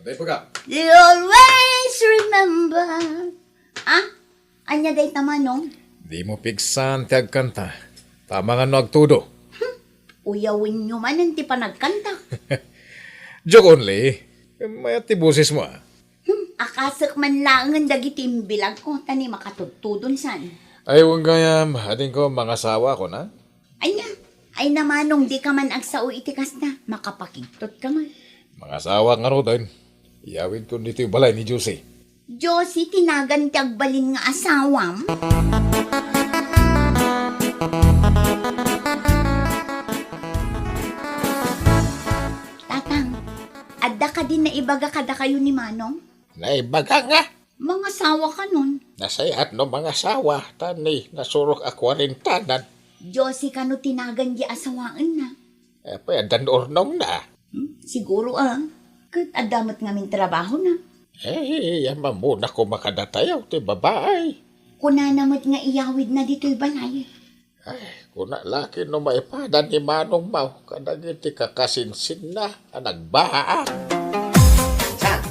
Aday pa ka? You always remember. Ah? Ania dayta, Manong? Dimo pigsan ti agkanta. Ta amangan no agtudo. Uyawenyo manen ti panagkanta. Joke only. Mayat ti bosesmo, a. Hmm, akasek man laengen dagiti imbilagko, ta ni makatudtudon san. Ay, wen gayam, adingko mangasawa, kuna? Ania? Ay, Manong, dika man agsao iti kasta. Makapakigtotka man. Mangasawa ngaruden. Iyawidkon ditoy balay ni Josie. Josie ti nagan ti agbalin nga asawam? Tatang, adda kadi naibaga kadakayo ni Manong? Naibaga nga. Mangasawa kanon? Nasayaat no mangasawa, ta ni nasurok a kuarentanan. Josie kano ti nagan di asawaenna? Apay, addan urnongna. Hmm, siguro, a. Ket adda met ngamin trabahona. Eh, ammomon a koma kadatayo ti babai. Kunana met nga iyawidna ditoy balay. Ay, kuna la ket no maipada ni Manong Mau kadagiti kakasinsinna a nagbaak. Insan,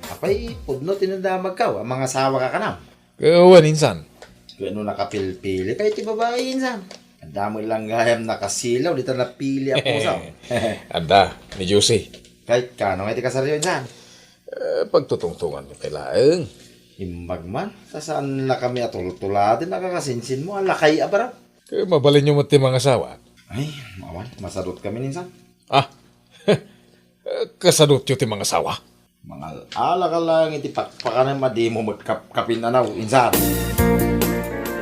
apay pudno ti nadamagkaw a mangasawaka kanam? Ket wen, insan. Ket no nakapilpilika iti babai, insan. Adda met lang gayam nakasilaw dita napili a puso. Adda, ni Josie. Ket kano nga iti kasaryo, insan? Eh, pagtutungtunganyo pay laeng. Imbag man, ta saan la kami a tultuladen a kakasinsinmo a lakay a barok. Ket mabalinyo met ti mangasawa? Ay, awan, masadutkami, insan. Ah, kasadutyo ti mangasawa? Mangal-ala ka laeng iti pakpakanem a dimo met kapkapin-anaw, insan.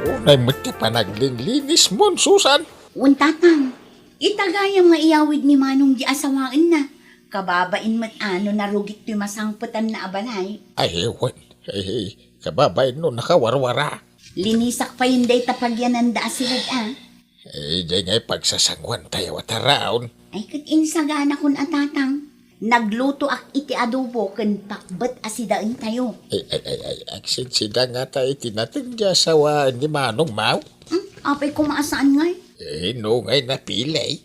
Unay met ti panaglinlinismon, Susan. Wen, Tatang, ita gayam nga iyawid ni Manong di asawaenna. Kababain met a no narugit toy masangpetanna a balay. Ay, wen. Ay, kababain no nakawarwara. Linisak payen dayta pagyananda a silad, a. Eh, diay ngay pagsasangoantayo a taraon. Ay, ket insaganakon a, Tatang. Naglutoak iti adobo ken pakbet a sidaentayo. Ay, ay, ay, ay, agsidsida ngata iti nateng di asawaen ni Manong Mau? Hmm, apay koma a saan ngay? Eh, no ngay napili?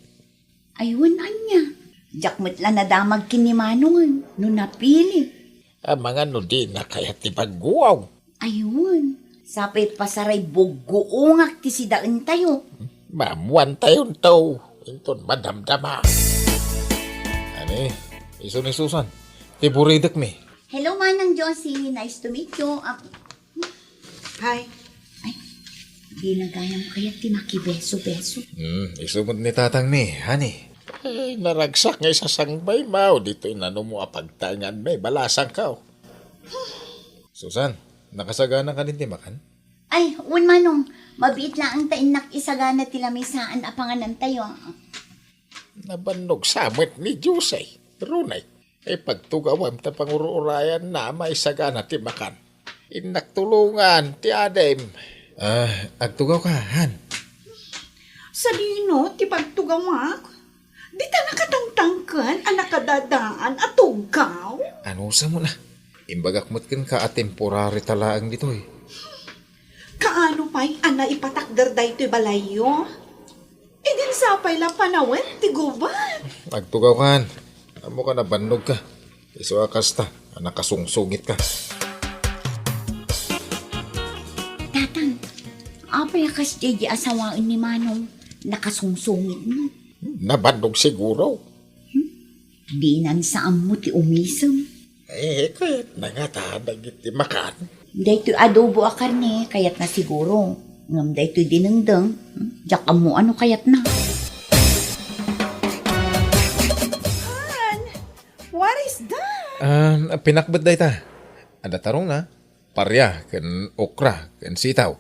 Ay, wen, ania? Diak met la nadamag ken ni Manong no napili. Amangan no dina kayat ti pagguaw. Ay, wen. Sapay pasaray buggoongak ti sidaentayo. Maammoantayonto inton madamdama. Ani, isu ni Susan, ti buridekmi. Hello, Manang Josie. Nice to meet you. Ah, hi. Ay, dina gayam kayat ti makibeso-beso. Hmm, isu met ni Tatangmi, honey. Ay, naragsak nga isasangbay, Mau, ditoy nanumo a pagtaenganmi, balasangko. Susan, nakasagana kadi ti makan? Ay, wen, Manong, mabiit laeng ta innak isagana ti lamisaan a panganantayo. Nabannog sa met ni Josie, Ronay. Ay, pagtugawam ta pangur-urayanna a maisagana ti makan. Innak tulongan ti adim. Ah, agtugawka, han? Sadino ti pagtugawak? Dita nakatangtangken a nakadadaan a tuggaw? Anusam la. Imbagak met kenka a temporary ta laeng ditoy. Kaano pay a naipatakder daytoy balayyo? Idin sapay la panawen ti gubat. Agtugawkan. Ammoka, nabannogka. Isu a kasta a nakasungsungitka. Tatang, apay a kasdiay di asawaen ni Manong? Nakasungsungit met. Nabannog siguro. Hmm? Dinan sa ammo ti umisem. Eh, kayatna ngata dagiti makan. Daytoy adobo a karne, kayatna siguro. Ngem daytoy dinengdeng, hmm, diak ammo no kayatna. Han, what is that? Ah, pinakbet dayta. Adda tarongna, paria, ken okra, ken sitaw.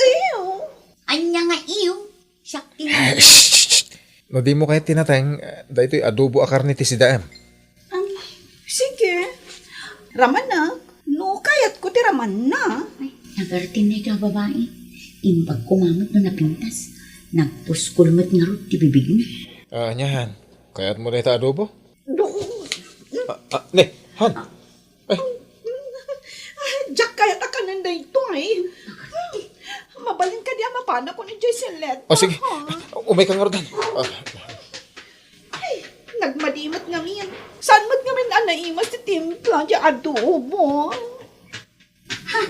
Ew! Ania nga ew? Siak ti... Eh, shh, shh, shh. No dimo kayat ti nateng, eh, daytoy adobo a karne ti sidaem. Am, sige. Ramanak, no kayatko ti ramanna. Ay, nagartin na ito a babae. Imbag ko mamet no napintas. Nagpuskol met ngarud ti bibigna. Ah, aniahan? Kayatmo dayta adobo? Do. Ah, ah, ne, han. Ay. Ah, diak kayat a kanen daytoy. Mabalin kadi a mapanakon idiay seleta, ha? O, sige. Umayka ngaruden. Ah. Ay, nagmadi met ngamin. Saan met ngamin a naimas ti timpla diay adobo? Ha?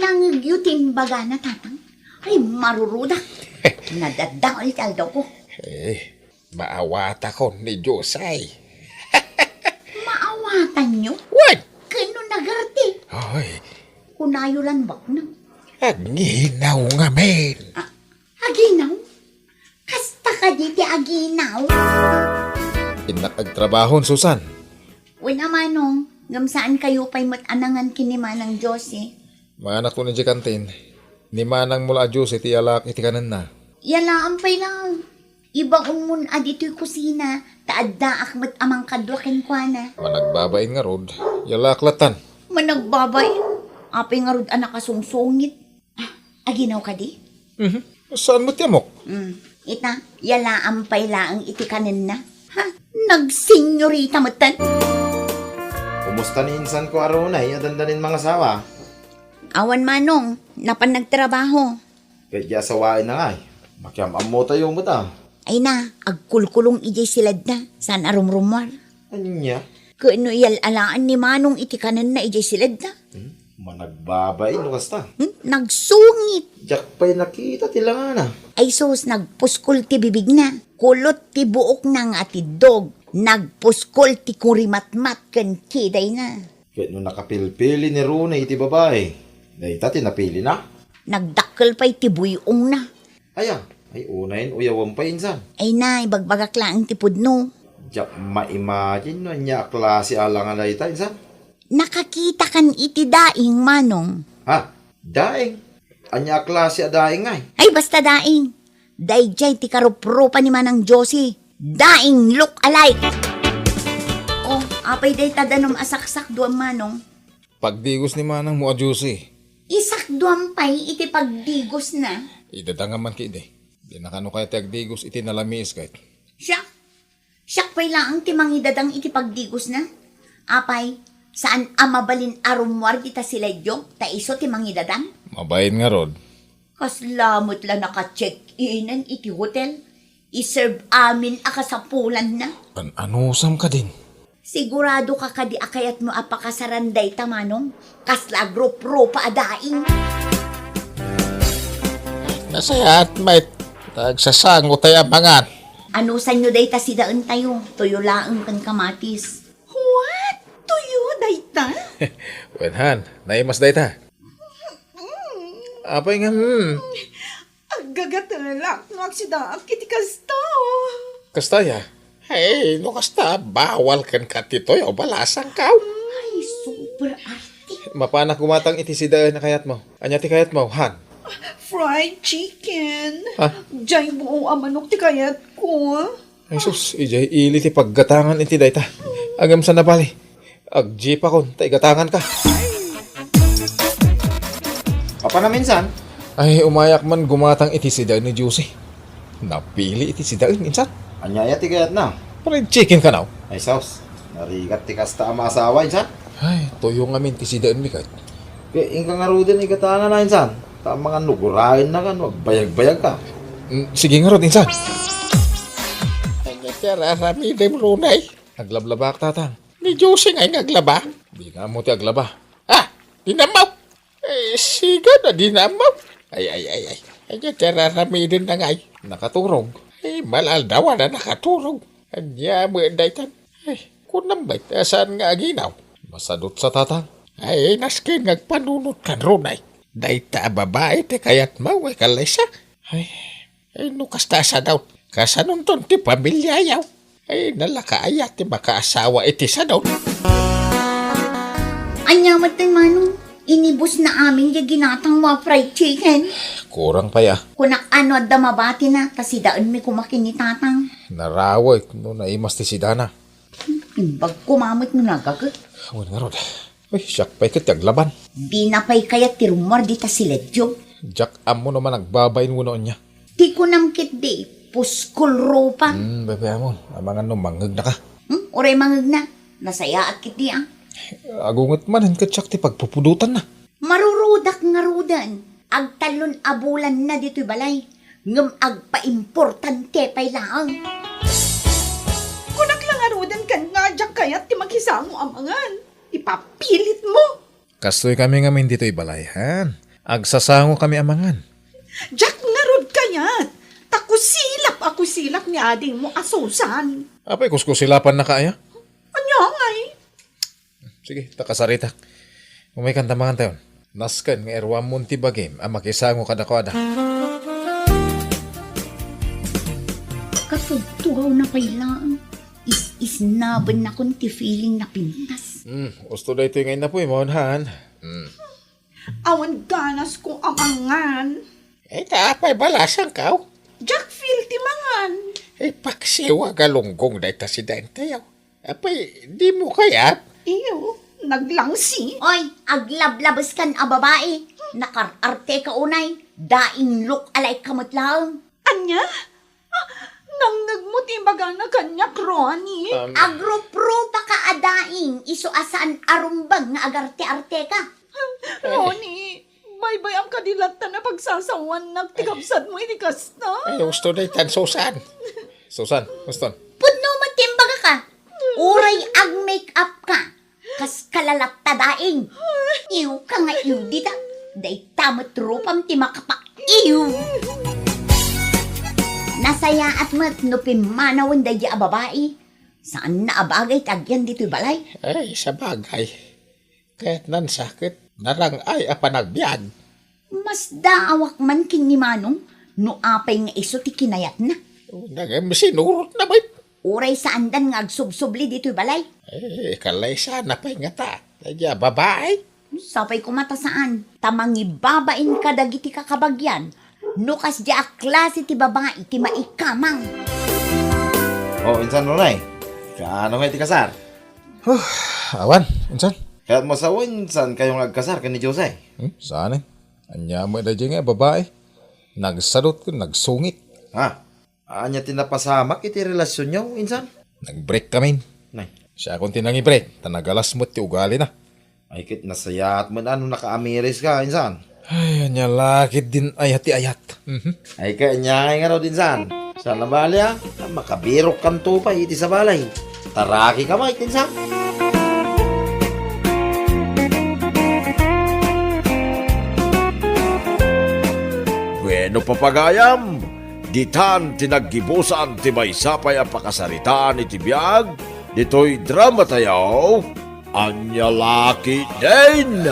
Tangegyo ti imbagana, Tatang. Ay, marurudak. Nadaddael ti aldawko. Eh, maawatakon ni Jose. Maawatanyo? Wen! Ken no nagarte? Ay. Kunayo lan baknang. Aginaw ngamin. Ah, aginaw? Kasta kadi ti aginaw? Innak agtrabahon, Susan. Wen a, Manong, ngem saankayo pay met a nangan ken ni Manang Jose. Manganak idiay kantin. Ni manangmo la a Jose ti iyalaak iti kanenna. Yalaan pay laeng. Ibaonmon a ditoy kusina, ta addaak met a mangkadua kenkuana. Managbabain ngarud, iyalaak lattan. Managbabain? Apay ngarud a nakasungsungit? Ah, aginaw kadi? Mhm. Saan met ti ammok? Mm. Ita, yalaan pay laeng iti kanenna. Ha? Nagsenyorita metten. Kumusta ni insanko a Ronay a dandanin mangasawa? Awan, Manong, napan nagtrabaho. Ket di asawaenna ngay. Makiam-ammotayo met a. Ay na, agkulkulong idiay siledna, saan a rumrumuar. Ania? Ken no iyal-alaan ni Manong iti kanenna idiay siledna. Hmm? Managbabain no kasta. Hmm? Nagsungit. Diak pay nakita ti langana. Ay sus, nagpuskol ti bibigna. Kulot ti buokna nga atiddog. Nagpuskol ti kurimatmat ken kidayna. Ket no nakapilpili ni Ronay iti babai, dayta ti napilina. Nagdakkel pay ti buy-ongna. Aya, ay unayen uyawen pay insan. Ay na, ibagbagak laeng ti pudno. Diak ma-imagine no ania a klase a langa dayta insan. Nakakitakan iti daing, Manong. Ha? Daing? Ania a klase a daing ngay? Ay, basta daing. Daydiay ti karupropa ni Manang Jose. Daing look alike. Oh, apay dayta danum a saksakduam, Manong? Pagdigos ni manangmo a Jose. Isakduam pay iti pagdigosna. Idadangam man ketdi. Dina kano kayat ti agdigos iti nalamiis ket. Siak? Siak pay laeng ti mangidadang iti pagdigosna. Apay, saan a mabalin a rummuar dita siledyo, ta isu ti mangidadang? Mabain ngarud. Kasla met la naka-check-inen iti hotel. Iserve amin a kasapulanna. An-anusam kadin? Sigurado ka kadi a kayatmo a pakasaran dayta, Manong? Kasla agrupropa a daing. Nasayaat met. Nagsasango tay a mangan. Anusanyo dayta sidaentayo? Tuyo laeng ken kamatis. What? Tuyo dayta? Wen han, naimas dayta. Apay nga, hmm? Aggagatelak no agsidaak iti kasta. Kasta ya? Hey, no kasta, bawal kenka ti tuyo, balasangka. Ay, super arte. Mapanak gumatang iti sidaen a kayatmo. Ania ti kayatmo, han? Fried chicken. Ha? Jay buo a manok ti kayatko. Ay sus, idiay ili ti paggatangan iti dayta. Agem sa nabali. Agjipakon, ta igatanganka. Apan a minsan? Ay, umayak man gumatang iti sidaen ni Jose. Napili iti sidaen, insan. Ania aya ti kayatna? Fried chicken kanaw. Ay, sus. Narigat ti kasta a maasawa, insan. Ay, tuyo ngamin ti sidaenmi ket. Kaya inka ngaruden igatangan a, insan. Ta mangan no guraenna ka, no agbayagbayagka. Mm, sige ngarud, insan. Ania ti ar-aramidem, Ronay? Aglablabak, Tatang. Ni Jose ngay nga aglaba? Dina ammo ti aglaba. Ah, dina ammo. Eh, siga na dina ammo. Ay, ay, ay, ay. Ania ti ar-aramidenna ngay? Nakaturog. Ay, mal-aldawan a nakaturog. Ania met daytan? Ay, kunam met a saan nga aginaw? Masadutsa, Tatang. Ay, nasken nga agpanunotkan, Ronay. Dayta a babai ti kayatmo, ay, kalaysa. Ay, ay, no kasta a sadut, kasanonton ti pamiliayo? Ay, nalaka aya ti makaasawa iti sadut? Ania met ti manong? Inibusna amin diay ginatangmo a fried chicken. Kurang pay a. Kunak no adda mabatina, ta sidaenmi koma ken ni Tatang. Narawek no naimas ti sidana. Imbag koma met no nagaget. Wen ngarud. Uy, siak pay ket ti aglaban. Dina pay kayat ti rummuar dita siledyo. Diak ammo no managbabain wenno ania. Ti kunam ketdi, puskol rupa. Hmm, bebe amon, amangan no mangegnaka. Hmm, uray mangegna, nasayaat ketdi a. Agunget manen ket siak ti pagpupudotanna. Marurudak ngaruden, agtallon a bulanna ditoy balay, ngem agpaimportante pay laeng. Kunak la ngaruden ken nga diak kayat ti makisango a mangan. Ipapilitmo. Kastoy kami ngamin ditoy balay, han? Agsasangokami a mangan. Diak ngarud kayat. Ta kusilap a kusilap ni adingmo a Susan. Apay, kuskusilapan na kaya? Ania ngay? Sige, ta kasaritak. Umaykan ta mangan tayon. Nasken nga iruammon ti bagim a makisango kadakuada. Kasagtuaw na pay laeng. Is-isnabennakon ti feeling na pintas. Hmm, usto daytoy nga innapuy, maunhan. Hmm. Awan ganasko a mangan. Eh, ta apay balasangkaw? Diak feel ti mangan. Eh, paksiw a galunggong dayta si Dentayaw. Apay, dimo kayat? Iyo, naglangsi. Oy, aglablabeskan a babai. Nakar-arte ka unay. Daing look alike ka met laeng. Ania? Ah, nangngegmo ti ibagana kaniak, Ronnie. Um, Agruprupaka a daing, isu a saan a rumbeng nga agarte-arteka. Ronnie, baybay-am kadi latta a pagsasawannak ti kabsatmo iti kasta? Ay, usto daytan, Susan. Susan, uston. Pudno met ti imbagaka. Uray ag-make up ka. Kas kalalatta daing. Iw ka nga iw dita. Dayta met rupam ti makapaiw. Nasayaat met no pimmanawen daydi a babai. Saanna a bagay ti agyan ditoy balay. Ay, sabagay. Kayatnan sa ket narang-ay a panagbiag. Masdaawak man ken ni Manong no apay nga isu ti kinayatna. Nagem sinurotna met. Uray saandan nga agsubsubli ditoy balay. Eh, kalaysa na pay ngata. Daydi a babai. Sapay koma ta saan, ta mangibabain kadagiti kakabagian no kasdi a klase ti babai ti maikamang. Oh, insan, Ronay? Kaano nga iti kasar? Huh, awan, insan. Kayat mo sa insan kayo nga agkasar ken ni Jose? Hmm, saan eh? Ania met daydi nga babai? Nagsadot ken nagsungit. Ha? Ania ti napasamak iti relasionyo, insan? Nag-break kamin. Nay. Siakon ti nangi-break, ta nagalas met ti ugalina. Ay, ket nasayaat met a no nakaamiris ka, insan. Ay, ania la ketdin aya ti ayat. Mhm. Ay, ket ania ngay ngarud, insan? Saan a bali, a? Makabirokkanto pay iti sabali. Taraki ka met, insan. Bueno, papagayam, ditan ti naggibusan ti maysa pay a pakasaritaan iti biag ditoy dramatayo, Ania la ketdin!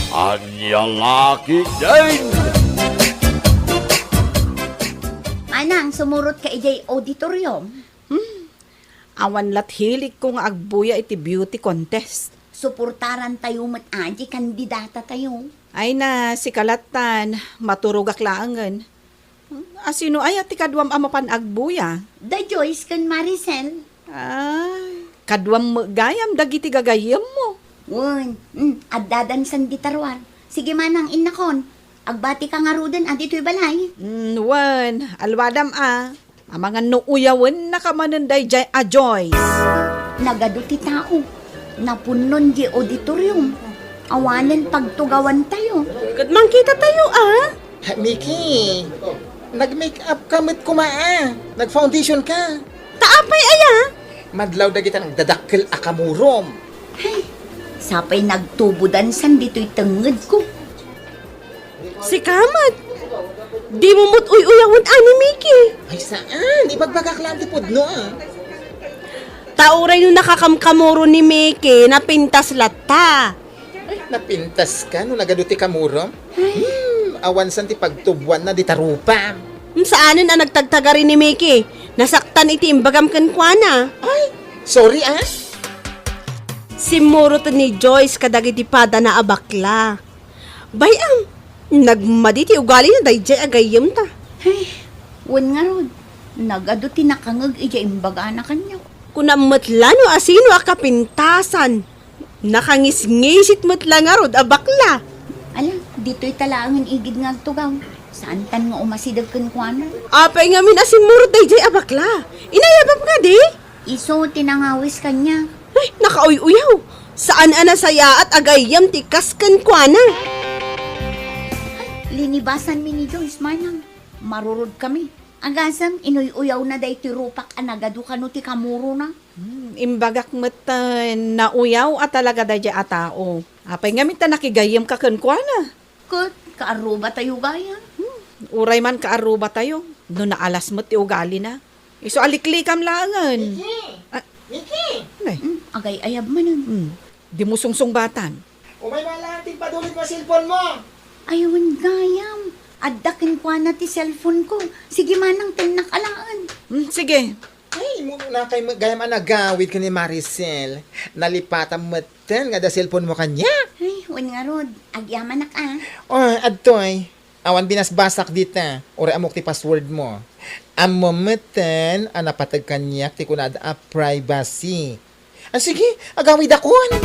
Ania la ketdin! Manang, sumurot ka idiay auditorium? Hmm. Awan lat hiligko nga agbuya iti beauty contest. Suportarantayo met a di kandidatatayo. Ay na, sika lattan, maturogak laengen. Hmm, asino aya ti kaduam a mapan agbuya? Da Joyce ken Maricel. Ay, kaduam met gayam dagiti gagayyemmo. Wen, hmm, addadan sandi taruar. Sige manang, innakon. Agbatika ngaruden a ditoy balay. Hmm, wen, alwadam a. Amangan no uyawennaka manen daydiay a Joyce. Nagadu ti tao. Napunnon di auditorium. Awanen pagtugawantayo. Ket mangkitatayo a? Ha, Miki, nag-make up ka met koma a. Nag-foundation ka. Ta apay aya? Madlaw dagita nagdadakkel a kamurom. Ay, sapay nagtubodan san ditoy tengngedko. Sika met, dimo met uy-uyawen a ni Miki. Ay, saan? Ibagbagak lang ti pudno, ah. Ta uray no nakakamkamuro ni Miki, napintas latta. Ay, napintas ka no nagadu ti kamurom? Hmm, awan san ti pagtubuanna dita rupam. Hmm, saanen a nagtagtagari ni Miki. Nasaktan iti imbagam kenkuana. Ay, sorry, ah. Simmuroten ni Joyce kadagiti padana a bakla. Bay-am, nagmadi ti ugalina daydiay a gayyemta. Ay, wen ngarud, nagadu ti nakangeg idiay imbagana kaniak. Kunam met la no asino a kapintasan. Nakangisngisit met la ngarud a bakla. Ala, ditoy ta laengen igid nga agtugaw. Saantan nga umasideg kenkuana. Apay ngamin a simmurot daydiay a bakla? Inayabam kadi? Isu ti nangawis kaniak. Ay, nakauy-uyaw. Saan a nasayaat a gayyem ti kas kenkuana. Ay, linibasanmi ni Joyce, manang. Marurod kami. Agasem, inuy-uyawna daytoy rupak a nagadu kano ti kamurona. Hmm, Imbagak metten, nauyaw a talaga daydiay a tao. Apay ngamin ta nakigayyemka kenkuana? Ket kaarrubatayo gayam. Hmm, uray man kaarrubatayo, no naalas met ti ugalina. Isu a liklikam laengen. Miki! Ah. Miki! Nay. Hmm, agay-ayab manen. Hmm. Dimo sungsungbatan. Umay laeng ti padulitmo a cellphone mo. Ay, wen gayam. Adda kenkuana ti cellphone ko. Sige manang, tennak alaen. Hmm, sige. Ay, immunakay met gayam a nagawid ken ni Maricel. Nalipatam metten nga adda cellphone mo kaniak. Ay, wen ngarud. Agyamanak a. Oh, adtoy. Awan binasbasak dita. Uray ammok ti password mo. Ammom metten a napateg kaniak ti kunada a privacy. Ah, sige, agawidakon.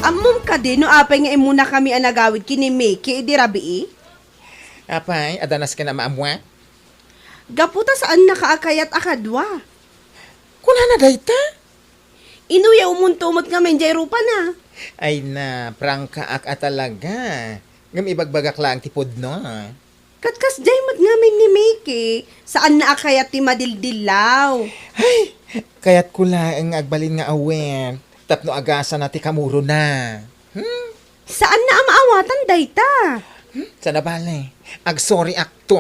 Ammom kadi no apay nga immunakami a nagawid ken ni Miki idi rabii? Apay, adda nasken a maammuak? Gapu ta saannaka a kayat a kadua. Kunana dayta? Inuyawmonto met ngamin diay rupana. Ay na, prangkaak a talaga. Ngem ibagbagak laeng ti pudno. Ket kasdiay met ngamin ni Miki, saanna a kayat ti madildillaw. Ay, kayatko laeng nga agbalin nga awet tapno agasana ti kamurona. Hmm? Saanna a maawatan dayta. Hmm? Saan a bale, agsorry akto.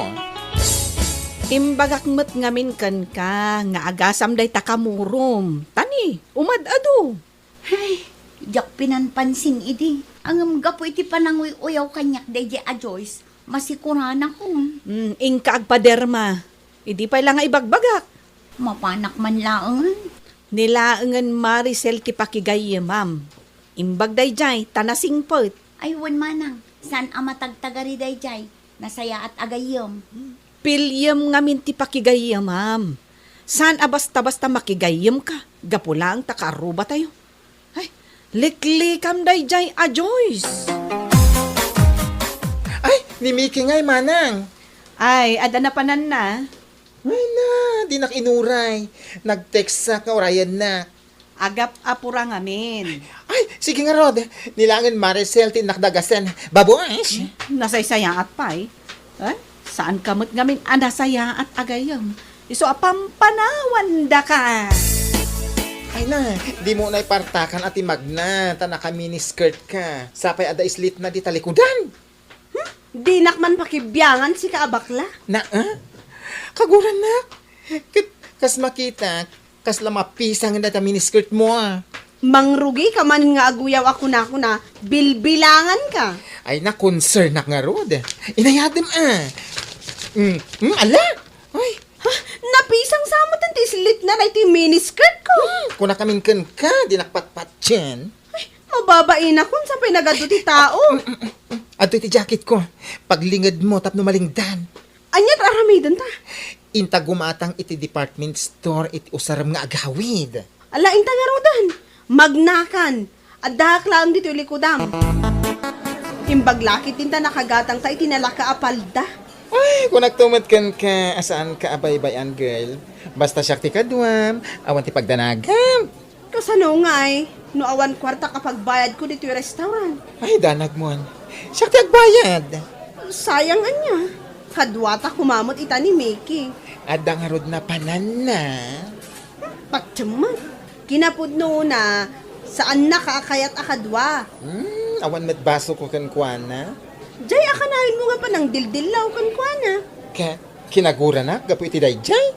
Imbagak met ngamin kenka nga agasam dayta kamurom. Tani, umad-adu. Ay, diak pinanpansin idi. Ngem gapu iti pananguy-uyaw kaniak daydiay a Joyce, masikuranakon. Hmm, inka agpaderma. Idi pay la nga ibagbagak. Mapanak man laengen. Ni laengen Maricel ti pakigayyemam. Imbag daydiay, ta nasingpet. Ay, wen manang, saan a matagtagari daydiay. Nasayaat a gayyem. Piliem ngamin ti pakigayyemam. Saan a basta-basta makigayyemka, gapu laeng ta kaarrubatayo. Ay, liklikam daydiay a Joyce. Ay, ni Miki ngay, manang. Ay, adda napananna. Ay na, dinak inuray. Nag-textsak nga urayennak. Agap-apura ngamin. Ay, sige ngarud. Ni laengen Maricel ti innak dagasen. Babush! Nasaysayaat pay. Eh? Saanka met ngamin a nasayaat a gayyem? Isu a pampanawandaka. Ay na, dimo unay partakan a ti magna, ta naka-miniskirt ka. Sapay adda slitna dita likudan. Hmm? Dinak man pakibiangan sika a bakla. Na, ah? Kagurannak? Ket kas makitak, kasla mapisang dayta miniskirtmo, ah. Mangrugika man nga aguyaw a kunakuna, bilbilanganka. Ay, na-concernnak ngarud. Inayadem, ah. Mm, mm, ala? Ay. Ha? Napisang sa met ti slitna dayta miniskirtko. Hmm, kunakamin kenka, dinak patpatien. Ay, mababainakon sapay nagadu ti tao. Adtoy ti jacketko. Paglingedmo tapno malingdan. Ania ti aramidenta? Inta gumatang iti department store iti usarem nga agawid. Ala, inta ngaruden. Magnakan. Addaak laeng ditoy likudam. Imbag la ketdin ta nakagatangta iti nalaka a palda. Ay, kunakto met kenka a saanka a baybay-an, girl. Basta siak ti kaduam, awan ti pagdanagam. Kasano ngay, no awan kuartak a pagbayadko ditoy restaurant? Ay, danagmon. Siak ti agbayad. Sayang ania. Kaduata koma met ita ni Miki. Adda ngarud napananna. Hmm, patiem met. Kinapudnona, saannaka a kayat a kadua. Hmm, awan met basoko kenkuana. Jay, a kanayon mo nga panangdildillaw kenkuana. Ka, kinaguranak gapu iti dayjay?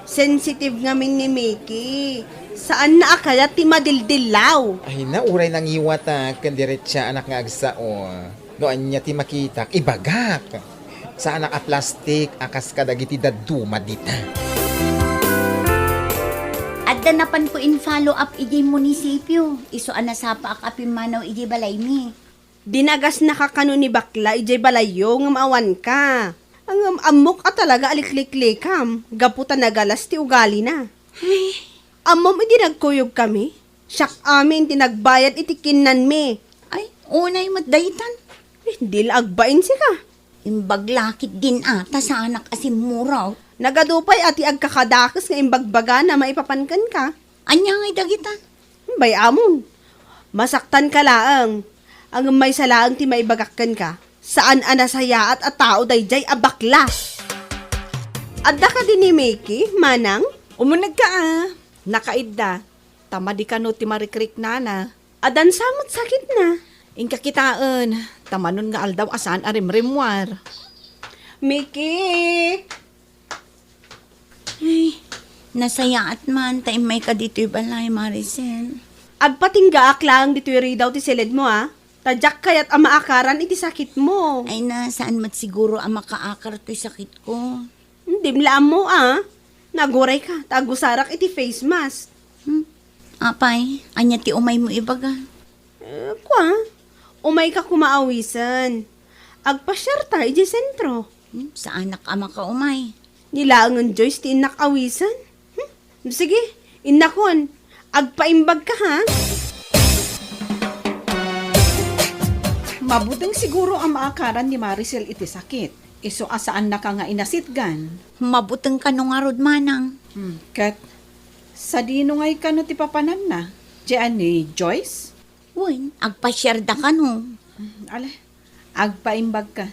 Sensitive ngamin ni Miki. Saanna a kayat ti madildillaw. Ay na, uray nangiwatak ken diretsaanak nga agsao. No ania ti makitak, ibagak. Saanak a plastik a kas kadagiti dadduma dita. Adda napanko in-follow up idiay munisipio. Isu a nasapaak a pimmanaw idiay balaymi. Dinagasnaka kano ni bakla idiay balayyo ngem awanka. Ngem ammok a talaga a likliklikam gapu ta nagalas ti ugalina. Ay. Ammom idi nagkuyogkami? Siak amin ti nagbayad iti kinnanmi. Ay, unay met daytan. Eh, di la agbain sika. Imbag la ketdin a, ta saanak a simmurot. Nagadu pay a ti agkakadakes nga imbagbagana maipapan kenka. Ania ngay dagitan? Bay-amon. Masaktanka laeng. Ngem maysa laeng ti maibagak kenka. Saan a nasayaat a tao dayjay a bakla. Adda kadi ni Miki, manang? Umunegka a, nakaidda, ta madi kano ti marikriknana. Adda sa met sakitna. Inka kitaen, ta manon nga aldaw a saan a rimrimmuar. Miki! Ay, nasayaat man ta immayka ditoy balay, Maricel. Agpatinggaak laeng ditoy ridaw ti siledmo, a. Ta diak kayat a maakaran iti sakitmo. Ay na, saan met siguro a makaakar toy sakitko. Dim la ammo a. Nagurayka, ta agusarak iti face mask. Hmm? Apay, ania ti umaymo ibaga? Eh, kua, umayka koma awisen. Agpasiarta idiay sentro. Hmm? Saanak a makaumay. Ni laengen Joyce ti innak awisen. Hmm? Sige, innakon, agpaimbagka, ha? Mabuteng siguro a maakaran ni Maricel iti sakit. Isu a saannaka nga inasitgan. Mabuteng kano ngarud, manang. Hmm, ket sadino ngay kano ti papananna? Diay ni Joyce? Wen, agpasiarda kano. Hmm, ale, agpaimbagka.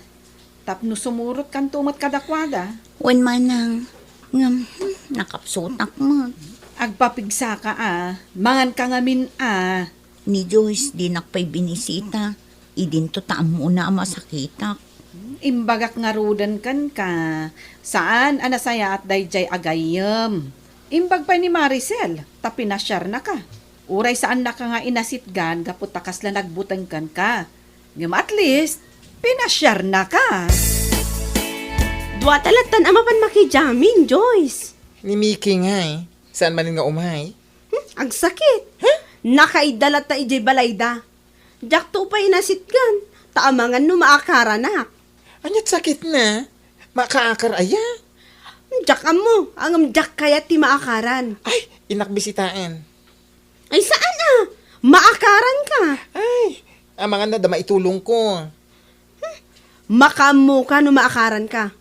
Tapno sumurotkanto met kadakuada. Wen, manang. Ngem, hmm, nakapsutak met. Agpapigsaka a, manganka ngamin a. Ni Joyce, dinak pay binisita. Idinto ta ammona a masakitak. Imbagak ngaruden kenka, saan a nasayaat daydiay a gayyem. Imbag pay ni Maricel, ta pinasiarnaka. Uray saannaka nga inasitgan gapu ta kasla nagbuteng kenka. Ngem at least, pinasiarnaka. Dua ta lattan a mapan makijamming, Joyce. Ni Miki ngay, saan manen nga umay? Hmm, agsakit. Huh? Nakaidda latta idiay balayda. Diakto pay inasitgan, ta amangan no maakaranak. Aniat sakitna? Makaakar aya? Diak ammo, ngem diak kayat ti maakaran. Ay, innak bisitaen. Ay, saan a? Maakaranka. Ay, amangan no adda maitulongko. Hmm, makaammoka no maakaranka.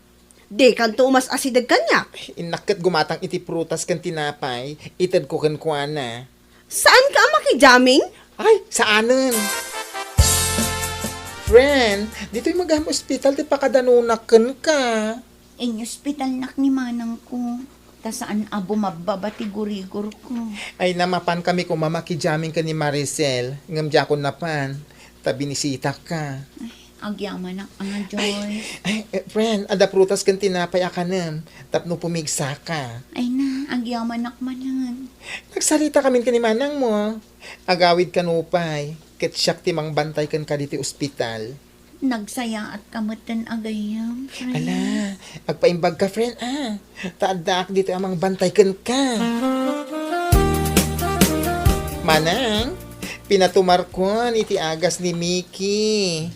Dikanto umas-asideg kaniak. Innak ket gumatang iti prutas ken tinapay, itedko kenkuana. Saanka a makijamming? Ay, saanen. Friend, ditoy met gayam ospital ti pakadanonak kenka. Inospitalnak ni manangko, ta saan a bumabbaba ti gurigorko. Ay, na, mapankami koma makijamming ken ni Maricel, ngem diakon napan, ta binisitakka. Ay, agyamanak a, Joyce. Ay, eh, friend, adda prutas ken tinapay a kanem, tapno pumigsaka. Ay na, agyamanak manen. Nagsaritakamin ken ni manangmo. Agawidka nupay, ket siak ti mangbantay kenka ditoy ospital. Nagsayaatka metten a gayyem, friend. Ala, agpaimbagka, friend, a. Ta addaak ditoy a mangbantay kenka. Manang, pinatumarkon iti agas ni Miki.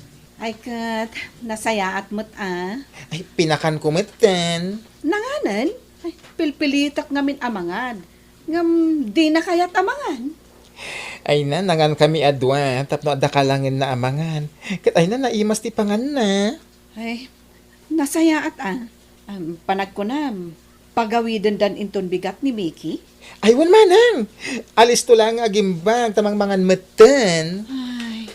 Ay ket, nasayaat met a. Ay, pinakanko metten. Nanganen? Ay, pilpilitek ngamin a mangan. Ngem dina kayat a mangan. Ay na, nangankami a dua, tapno adda kalangenna a mangan. Ket ay na, naimas ti panganna. Ay, nasayaat a. Am, panagkunam, pagawidendan inton bigat ni Miki? Ay, wen manang! Alisto laeng nga agimbag, ta mangmangan metten. Ay,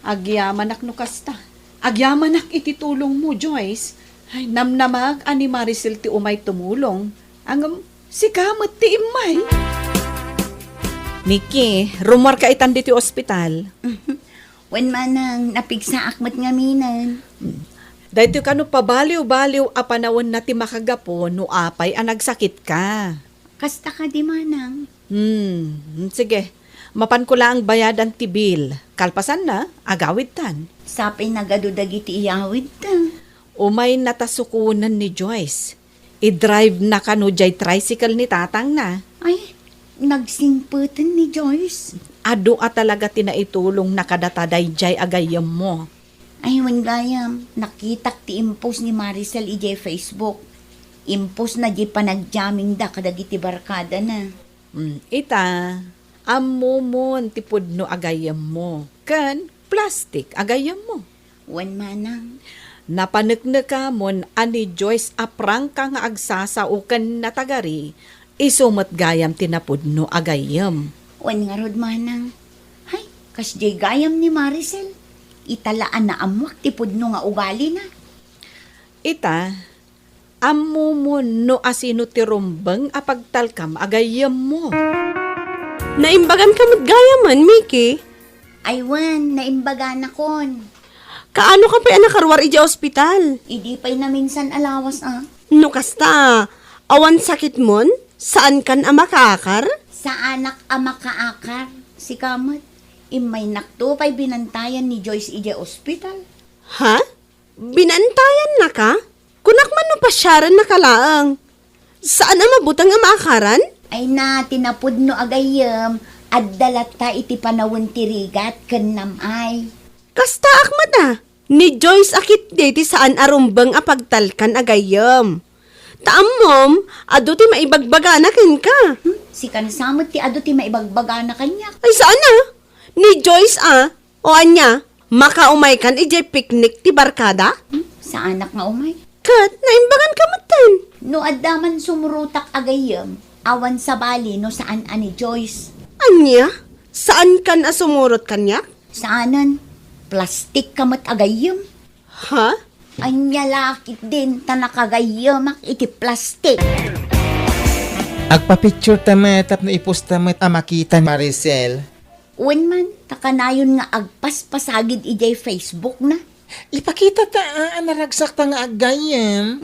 agyamanak no kasta. Agyamanak iti tulongmo, Joyce. Ay, namnamaak a ni Maricel ti umay tumulong. Ngem, sika met ti immay. Miki, rummuarka itan ditoy ospital. Wen manang, napigsaak met ngaminen. Daytoy kano pabaliw-baliw a panawenna ti makagapu no apay a nagsakitka. Kasta kadi, manang? Hmm, sige. Mapanko laeng bayadan ti bill. Kalpasanna, agawidtan. Sapay nagadu dagiti iyawidta. Umaynata sukonen ni Joyce. Idrive na kano diay tricycle ni tatangna. Ay, nagsingpeten ni Joyce. Adu a talaga ti naitulongna kadata daydiay a gayyemmo. Ay, wen gayam, nakitak ti impost ni Maricel idiay Facebook. Impost na diay panagjammingda kadagiti barkadana. Mm, ita, ammomon ti pudno a gayyemmo, ken plastik a gayyemmo. Wen manang. Napaneknekamon a ni Joyce a prangka nga agsasao ken natagari, isu met gayam ti napudno a gayyem. Wen ngarud manang. Hay, kasdiay gayam ni Maricel. Ita la a naammoak ti pudno nga ugalina. Ita, Ammomon no asino ti rumbeng a pagtalkam a gayyemmo. Naimbagankam met gayamen, Miki? Ay wen, naimbaganakon. Kaanokam pay a nakaruar idiay ospital? Idi pay naminsan a lawas a. No kasta, awan sakitmon? Saankan a makaakar? Saanak a makaakar. Sika met, immaynakto pay binantayan ni Joyce idiay ospital. Ha? Binantayannaka? Kunak man no pasiarennaka laeng. Saan a mabuteng a maakaran? Ay na, ti napudno a gayyem, adda latta iti panawen ti rigat ken nam-ay. Kastaak met a, ni Joyce a ketdi ti saan a rumbeng a pagtalkan a gayyem. Ta ammom, adu ti maibagbagana kenka. Hmm, sikan sa met ti adu ti maibagbagana kaniak. Ay saan a, ni Joyce a, O ania, makaumaykan idiay piknik ti barkada? Hmm, saanak nga umay. Ket naimbaganka metten. No adda man sumurotak a gayyem, awan sabali no saan a ni Joyce. Ania? Saankan a sumurot kaniak? Saanen. Plastikka met a gayyem. Ha? Ania la ketdin ta nakagayyemak iti plastik. Agpa-picture ta met tapno iposta met a makita, Maricel. Wen man, ta kanayon nga agpaspasagid idiay Facebook na. Ipakita ta a, a naragsakta nga aggayyem.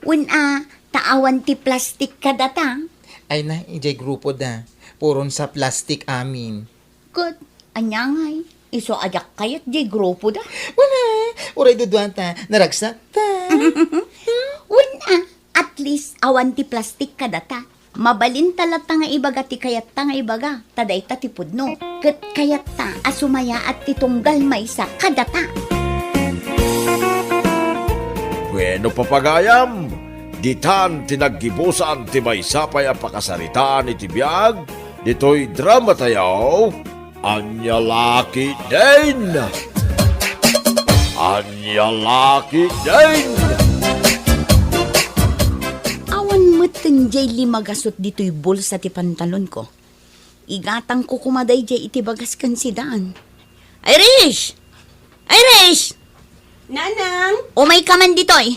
Wen a, ta awan ti plastik kadata. Ay na, idiay grupo da. Puron sa plastik amin. Ket, ania ngay, isu a diak kayat diay grupo da? Wala, uray duduata, naragsakta. Wen a, at least, awan ti plastik kadata. Mabalinta latta nga ibaga ti kayatta nga ibaga, ta dayta ti pudno. Ket kayatta a sumayaat ti tunggal maysa kadata. Bueno, papagayam, ditan ti naggibusan ti maysa pay a pakasaritaan iti biag ditoy drama tayo. Ania la ketdin? Ania la ketdin? Awan metten diay limagasut ditoy bulsa ti pantalonko. Igatangko koma daydiay iti bagas ken sidaan. Irish! Irish! Nanang! Umayka man ditoy!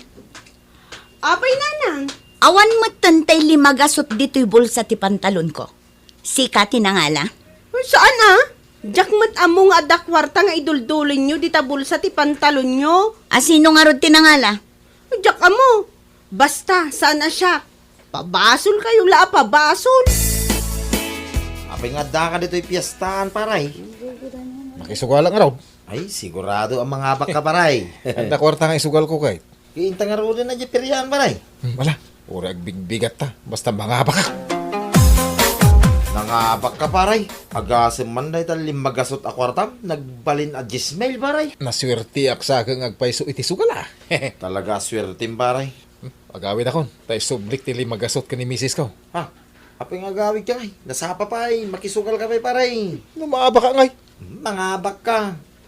Apay, Nanang? Awan metten tay limagasut ditoy bulsa ti pantalonko. Sika ti nangala? Saan a? Diak met ammo nga adda kuarta nga iduldulinyo dita bulsa ti pantalonyo. A sino ngarud ti nangala? Diak ammo. Basta, saan a siak. Pabasolkayo la a pabasol. Apay nga addaka ditoy piestaan, paray? Makisugalak ngarud. Ay, sigurado a mangabakka, paray. Adda kuarta nga isugalko kay. Inta ngaruden a diay pirian, paray. Hmm, ala, uray agbigbigatta. Basta mangabakka. Nangabakka, paray. Agasem man dayta limagasut a kuartam, nagbalin a dies mil, paray. Nasuerteak sa nga agpayso iti sugal a. Talaga a suertem, paray. Hmm, agawidakon, ta isublik ti limagasut ken ni misisko. Ha? Apay nga agawidka ngay? Nasapa pay, makisugalka pay, paray. No maabakak ngay? Hmm, mangabakka.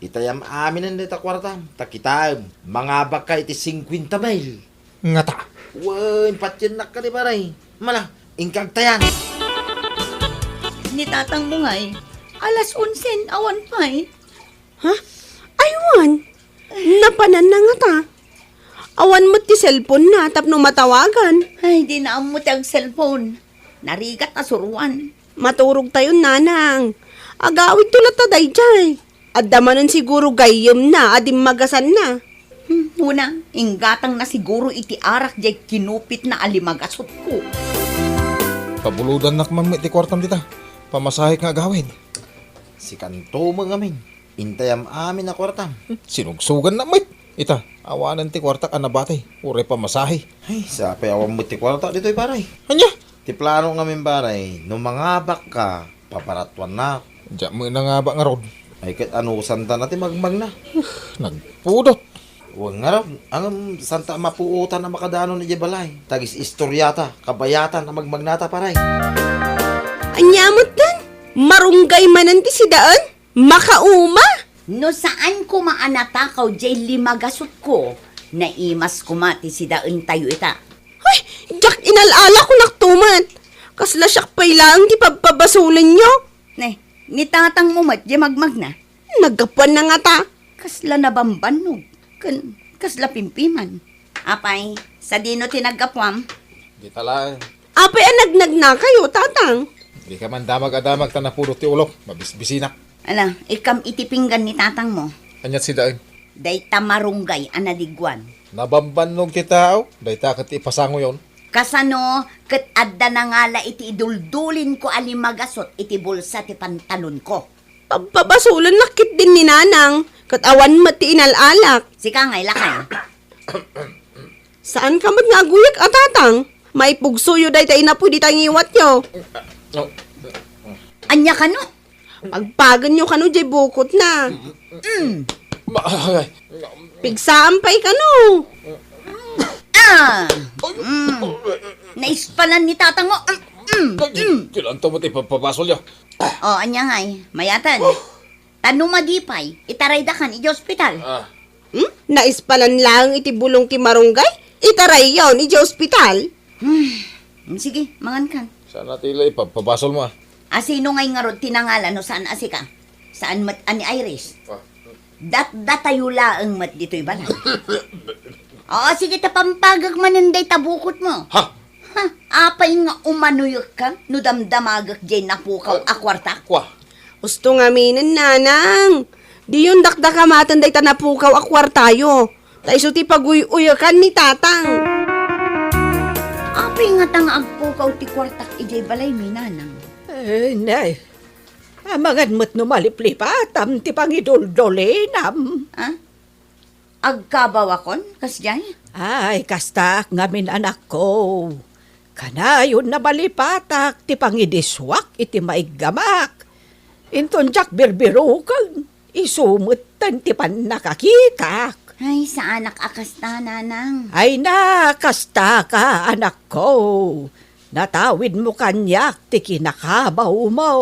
Itayam aminen dayta kuartam, ta kitaem, mangabakka iti singkuenta mil. Ngata? Wen, patiennak kadi, paray. Mala, inka agtayan. Ni tatangmo ngay, alas onsen, awan pay. Ha? Aywan! Napananna ngata. Awan met ti cellphone na tapno matawagan. Ay, dina ammo ti ag-cellphone. Narigat a suruan. Maturogtayon, Nanang. Agawidto latta daydiay. Adda manen siguro gayyemna a dimmagasanna. Hmm, una, inggatangna siguro iti arak diay kinupitna a limagasutko. Pabulodannak man met ti kuartam dita. Pamasahek nga agawid. Sikanto met ngamin. Intayam amin a kuartam. Hmm, sinugsuganna met. Ita, awanen ti kuartak a nabati. Uray pamasahe. Ay, sapay awan met ti kuarta ditoy, paray. Ania? Ti plano ngamin, paray, no mangabakka, paparatuannak. Diak met nangabak ngarud. Ay, ket anusanta na ti magmagna. Nagpudot. Wen ngarud, ngem santa mapuotan a makadanon idiay balay. Tagis-istoriata, kabayatan a magmagnata, paray. Ania metten? Marunggay manen ti sidaen? Makauma? No saan koma a natakaw diay limagasutko, naimas koma ti sidaentayo ita. Ay, diak inal-ala, kunak tumet. Kasla siak pay laeng ti pabpabasolenyo. Ne, ni tatangmo met diay magmagna. Naggapuanna ngata. Kasla nabambannog, ken kasla pimpiman. Apay, sadino ti naggapuam? Dita laeng. Apay a nagnagnakayo, Tatang? Dika man damag a damag ta napulo ti ulok, mabisbisinak. Ala, ikkam iti pinggan ni tatangmo. Aniat sidaen? Dayta marunggay a naligwan. Nabambannog ti tao, dayta ket ipasangoyon. Kasano ket adda nangala iti iduldulinko a limagasut iti bulsa ti pantalonko? Pabpabasolennak ketdin ni Nanang, ket awan met ti inal-alak. Sika ngay, lakay. Saanka met nga aguyek a, Tatang? Maipugsoyo dayta inapuy dita ngiwatyo. Ania kano? Pagpagenyo kano diay bukotna. Mm. Ma-, ay. Pigsaan pay kano. Ah! Mm. Naispalan ni tatang mo. Mm, mm, mm. Kailangan to mo ti pagpabasolyo. O, ania ngay, mayatan. Ta no madipay, itaraydakan iti ospital. Ah. Hmm? Naispalan laeng iti bulong ti marunggay? Itarayyon iti ospital? Hmm. Sige, mangankan. Saan natin ila ipapabasol mo, ah? Asino ngay ngarud ti nangala no saan a sika? Saan met a ni Iris? Ah. Datdatayo laeng met ditoy balay. Oo, sige, ta pampagek manen dayta bukot mo. Ha? Ha? Apay nga umanuyekka no damdamagek diay napukaw a kuartak? Kua. Usto ngaminen, Nanang. Diyon dakdakamaten dayta napukaw a kuartayo. Ta isu ti paguy-uyekan ni Tatang. Apay ngata nga agpukaw ti kuartak idiay balaymi, Nanang? Eh, nay. Amangan met no maliplipatam ti pangiduldulinam. Ah? Agkabawakon, kasdiay? Ay, kastaak ngamin, anakko. Kanayon a malipatak ti pangidisuak iti maiggamak. Inton diak birbiruken, isu metten ti pannakakitak. Ay, saanak a kasta, Nanang. Ay na, kastaka, anakko. Natawidmo kaniak ti kinakabawmo.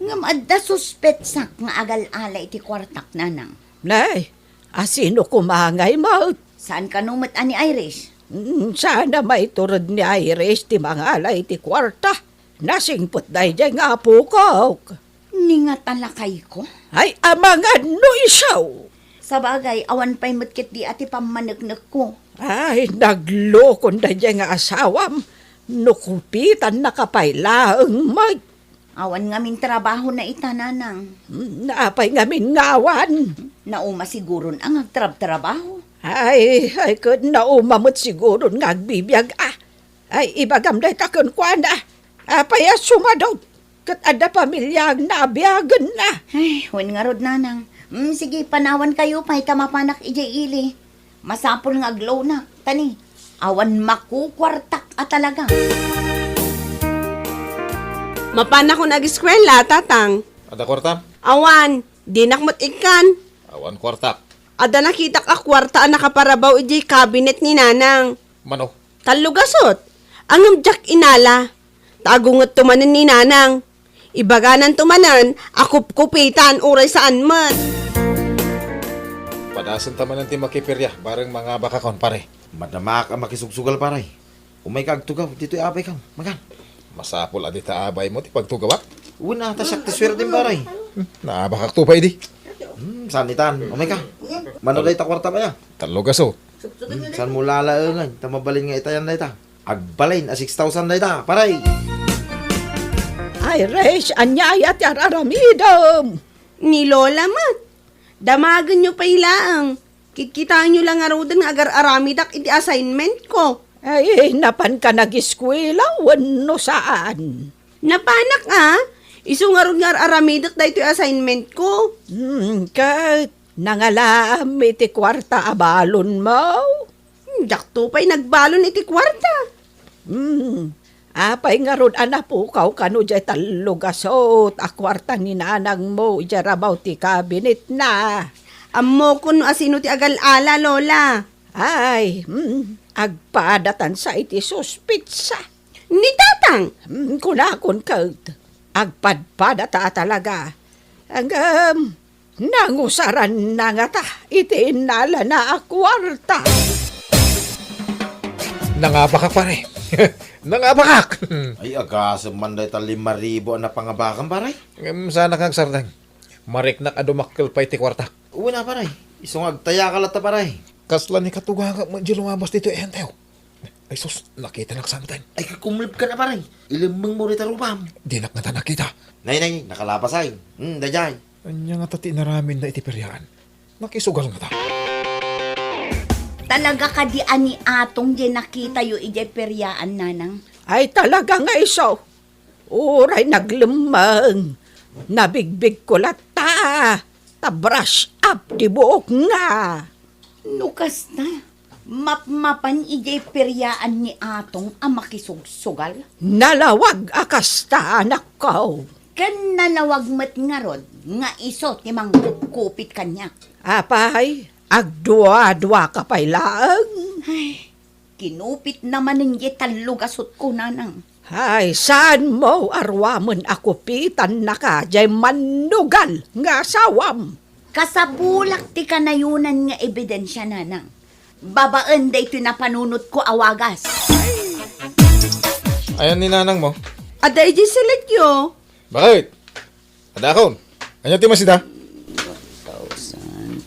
Ngem adda suspetsak nga agal-ala iti kuartak, Nanang. Nay, asino koma ngay met? Saan kano met a ni Iris? Mm, saan a maitured ni Iris ti mangala iti kuarta. Nasingpet daydiay nga apokok. Ni nga talakayko? Ay, amangan no isu. Sabagay, awan pay met ketdi a ti pammaneknekko. Ay, naglokon daydiay nga asawam. No kupitannaka pay laeng met. Awan ngamin trabahona ita, Nanang. Hmm, apay ngamin nga awan? Nauma siguron a nga agtrabtrabaho. Ay, ay, ket nauma met siguron nga agbibiag, ah. Ay, ibagam dayta kenkuana. Apay a sumadot? Ket adda pamiliam nga abiagenna. Ay, wen ngarud, Nanang. Hmm, sige, panawankayo pay ta mapanak idiay ili. Masapul nga agloanak, ta ni, awan makukuartak a talaga. Mapanakon ageskuela, Tatang. Adda kuartam? Awan, dinak met ikkan. Awan kuartak. Adda nakitak a kuarta a nakaparabaw idiay kabinet ni Nanang. Mano? Tallo gasut. Ngem diak inala. Ta agungetto manen ni Nanang. Ibagananto manen a kupkupitan uray saan met. Padasenta manen ti makiperia, bareng mangabakakon, pare. Madamaak a makisugsugal, pare. Umayka agtugaw ditoy abaykam, makan. Masapul a dita abaymo ti pagtugawak? Wen a, ta siak ti suertem, pare. Hmm, naabakakto pay di. Hmm, saan itan? Umayka. Mano dayta kuartam aya? Tallo gasut. Hmm, saanmo lalaengen, ta mabalin nga itayan dayta. Agbalin a six thousand dayta, pare. Ay, Res, ania aya ti ar-aramidem? Ni Lola met. Damagenyo pay laeng. Kitkitaenyo la ngaruden nga agar-aramidek iti assignmentko. Ay, napanka nageskuela wenno saan? Napanak a. Isu ngarud nga ar-aramidek daytoy assignmentko. Hmm, ket nangalaam iti kuarta a balonmo? Hmm, diakto pay nagbalon iti kuarta. Hmm, apay ngarud a napukaw kano diay tallo gasut a kuarta ni nanangmo idiay rabaw ti kabinetna? Ammokon no asino ti agal-ala, Lola. Ay, hmm, agpadatansa iti suspitsa. Ni Tatang? Hmm, kunakon ket, agpadpadata a talaga. Ngem, nangusaranna ngata iti innalana a kuarta. Nangabakak, pare. Nangabakak. Ay, agasem man dayta lima ribu a napangabakam, pare. Ngem, saanak nga agsardeng. Mariknak a dumakkel pay ti kuartak. Wen a, pare. Isu nga agtayaka latta, pare. Kasla ni katugangak met di lumabas ditoy, ente. Ay sus, nakitanak sa amten. Ay, kumulib ka na, pare. Ilemmeng mo rita rupam. Dinak ngata nakita. Nay, nay, nakalabasay. Hmm, dayjay. Ania ngata ti inaramidna iti periaan? Nakisugal ngata. Talaga kadi a ni Atong diay nakitayo idiay periaan, Nanang? Ay, talaga nga isu. Uray naglemmeng, nabigbigko latta, ta brush up ti buokna. No kasta, mapmapan idiay periaan ni Atong a makisugsugal? Nalawag a kasta, anakko. Ken nalawag met ngarud nga isu ti mangkupkupit kaniak. Apay, agduaduaka pay laeng? Ay, kinupitna manen diay tallo a sutko, Nanang. Ay, saanmo a ruamen a kupitannaka diay mannugal nga asawam? Kasapulak ti kanayonan nga ebidensia, Nanang. Babaen daytoy napanunotko a wagas. Ayan ni nanangmo? Adda idiay silikyo. Bakit? Adakon. Ania ti masida? One thousand,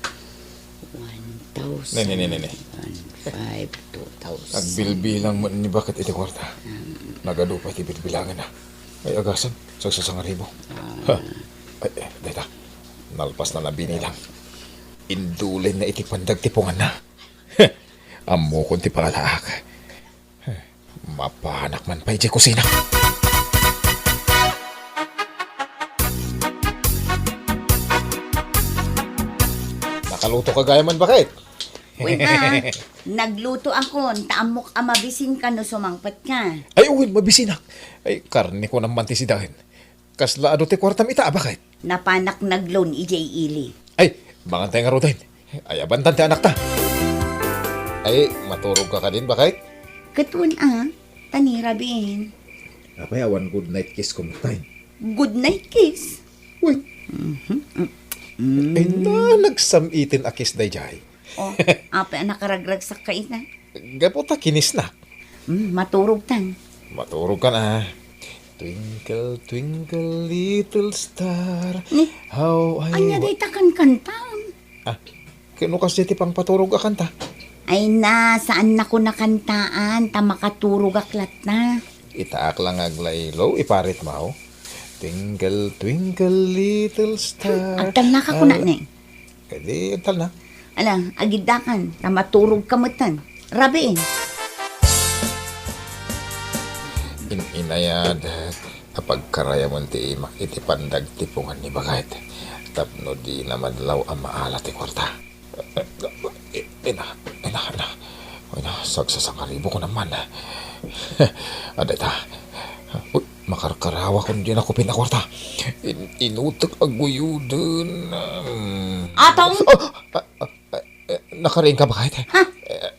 one thousand, Ne, ne, ne, ne, ne. One five, two thousand. Agbilbilang met ni Bakit iti kuarta. Nagadu pay ti bilbilangenna. Ay, agasem, sagsasangaribo. Ha. Ay, eh, dayta. Nalpasna a binilang. Indulinna iti pandagtipunganna. Ammokon ti pangalaak. Mapanak man pay idiay kusina. Nakalutoka gayam, Bakit? Wen a, naglutoakon, ta ammok a mabisinka no sumangpetka. Ay, wen, mabisinak. Ay, karneko naman ti sidaen. Kasla adu ti kuartam ita, Bakit? Napanak nag-loan idiay ili. Ay, mangantay ngaruden. Ayabantan ti anakta. Ay, maturogka kadin, Bakit? Ket wen a, ta ni rabiin. Apay, awan good night kiss ko met tay? Good night kiss? Wen. Mhm. Mm. Ay, na, nagsam-iten a kiss dayjay. Oh, apay a nakaragragsakka ita? Gapu ta kinisnak. Mm, maturogtan. Maturogkan a. Twinkle, twinkle, little star, ni, how I ania wa- dayta kankantam? Ah, ket no kasdi ti pangpaturog a kanta? Ay na, saannakon a kantaan, ta makaturogak latta. Itaak la nga aglaylo, iparitmo. Twinkle, twinkle, little star. Agtalnaka kuna, Neng. Kadi, agtalna. Ala, agiddakan, ta maturogka metten. Rabiin. In-inayad, apagkarayamon ti imak iti pandagtipungan ni Bakit. Tapno dina madlaw a maala ti kuarta. Ina, ina, ina. Ina, sagsasangaribo ko naman. Adda ita. Uy, makarkarawakon diay nakupit a kuarta. In-, inutek a guyuden. Mm. Atong? Oh, ah, ah, ah, eh, nakariingka, Bakit? Ha?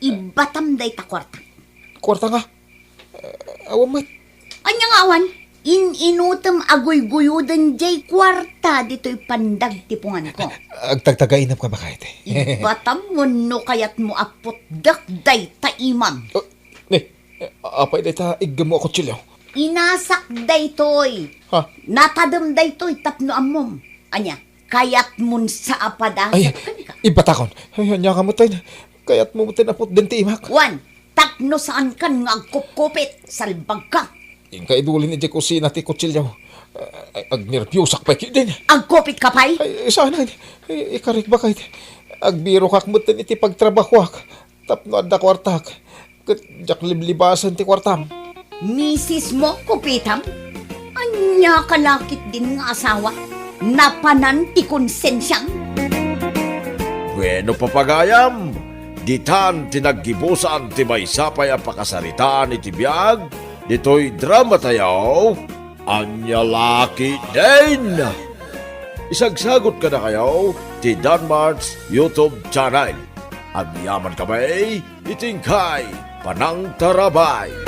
Ibatam dayta kuarta. Kuarta nga? Eh, awan met. Ania nga awan? In-inutem a guyguyuden diay kuarta ditoy pandagtipunganko. Agtagtagainepka, Bakit? Ibatam wenno kayatmo a putdek dayta imam. Oh, ni, eh, apay dayta iggemmo a kutsilio? Inasak daytoy. Ha? Natadem daytoy tapno ammom. Ania, kayatmon sa a padasek kenka? Ay, ibatakon. Ay, ania ka met, tay? Kayatmo met a putden ti imak? Wen, tapno saankan nga agkupkupit, salbagka. Inka idulin idiay kusina ti kutsilio. Ay, agnerpiosak pay ketdin. Agkupitka pay? Ay, saan, ay, ay, ikarik, Bakit. Agbirokak metten iti pagtrabahoak tapno adda kuartak. Ket diak liblibasen ti kuartam. Misismo, kupitam? Ania ka la ketdin nga asawa? Napanan ti konsensiam? Bueno, papagayam, ditan ti naggibusan ti maysa pay a pakasaritaan iti biag ditoy dramatayo, Ania la ketdin. Isagsagot kadakayo ti Danmart's YouTube channel. Agyamankami iti inkay panangtarabay.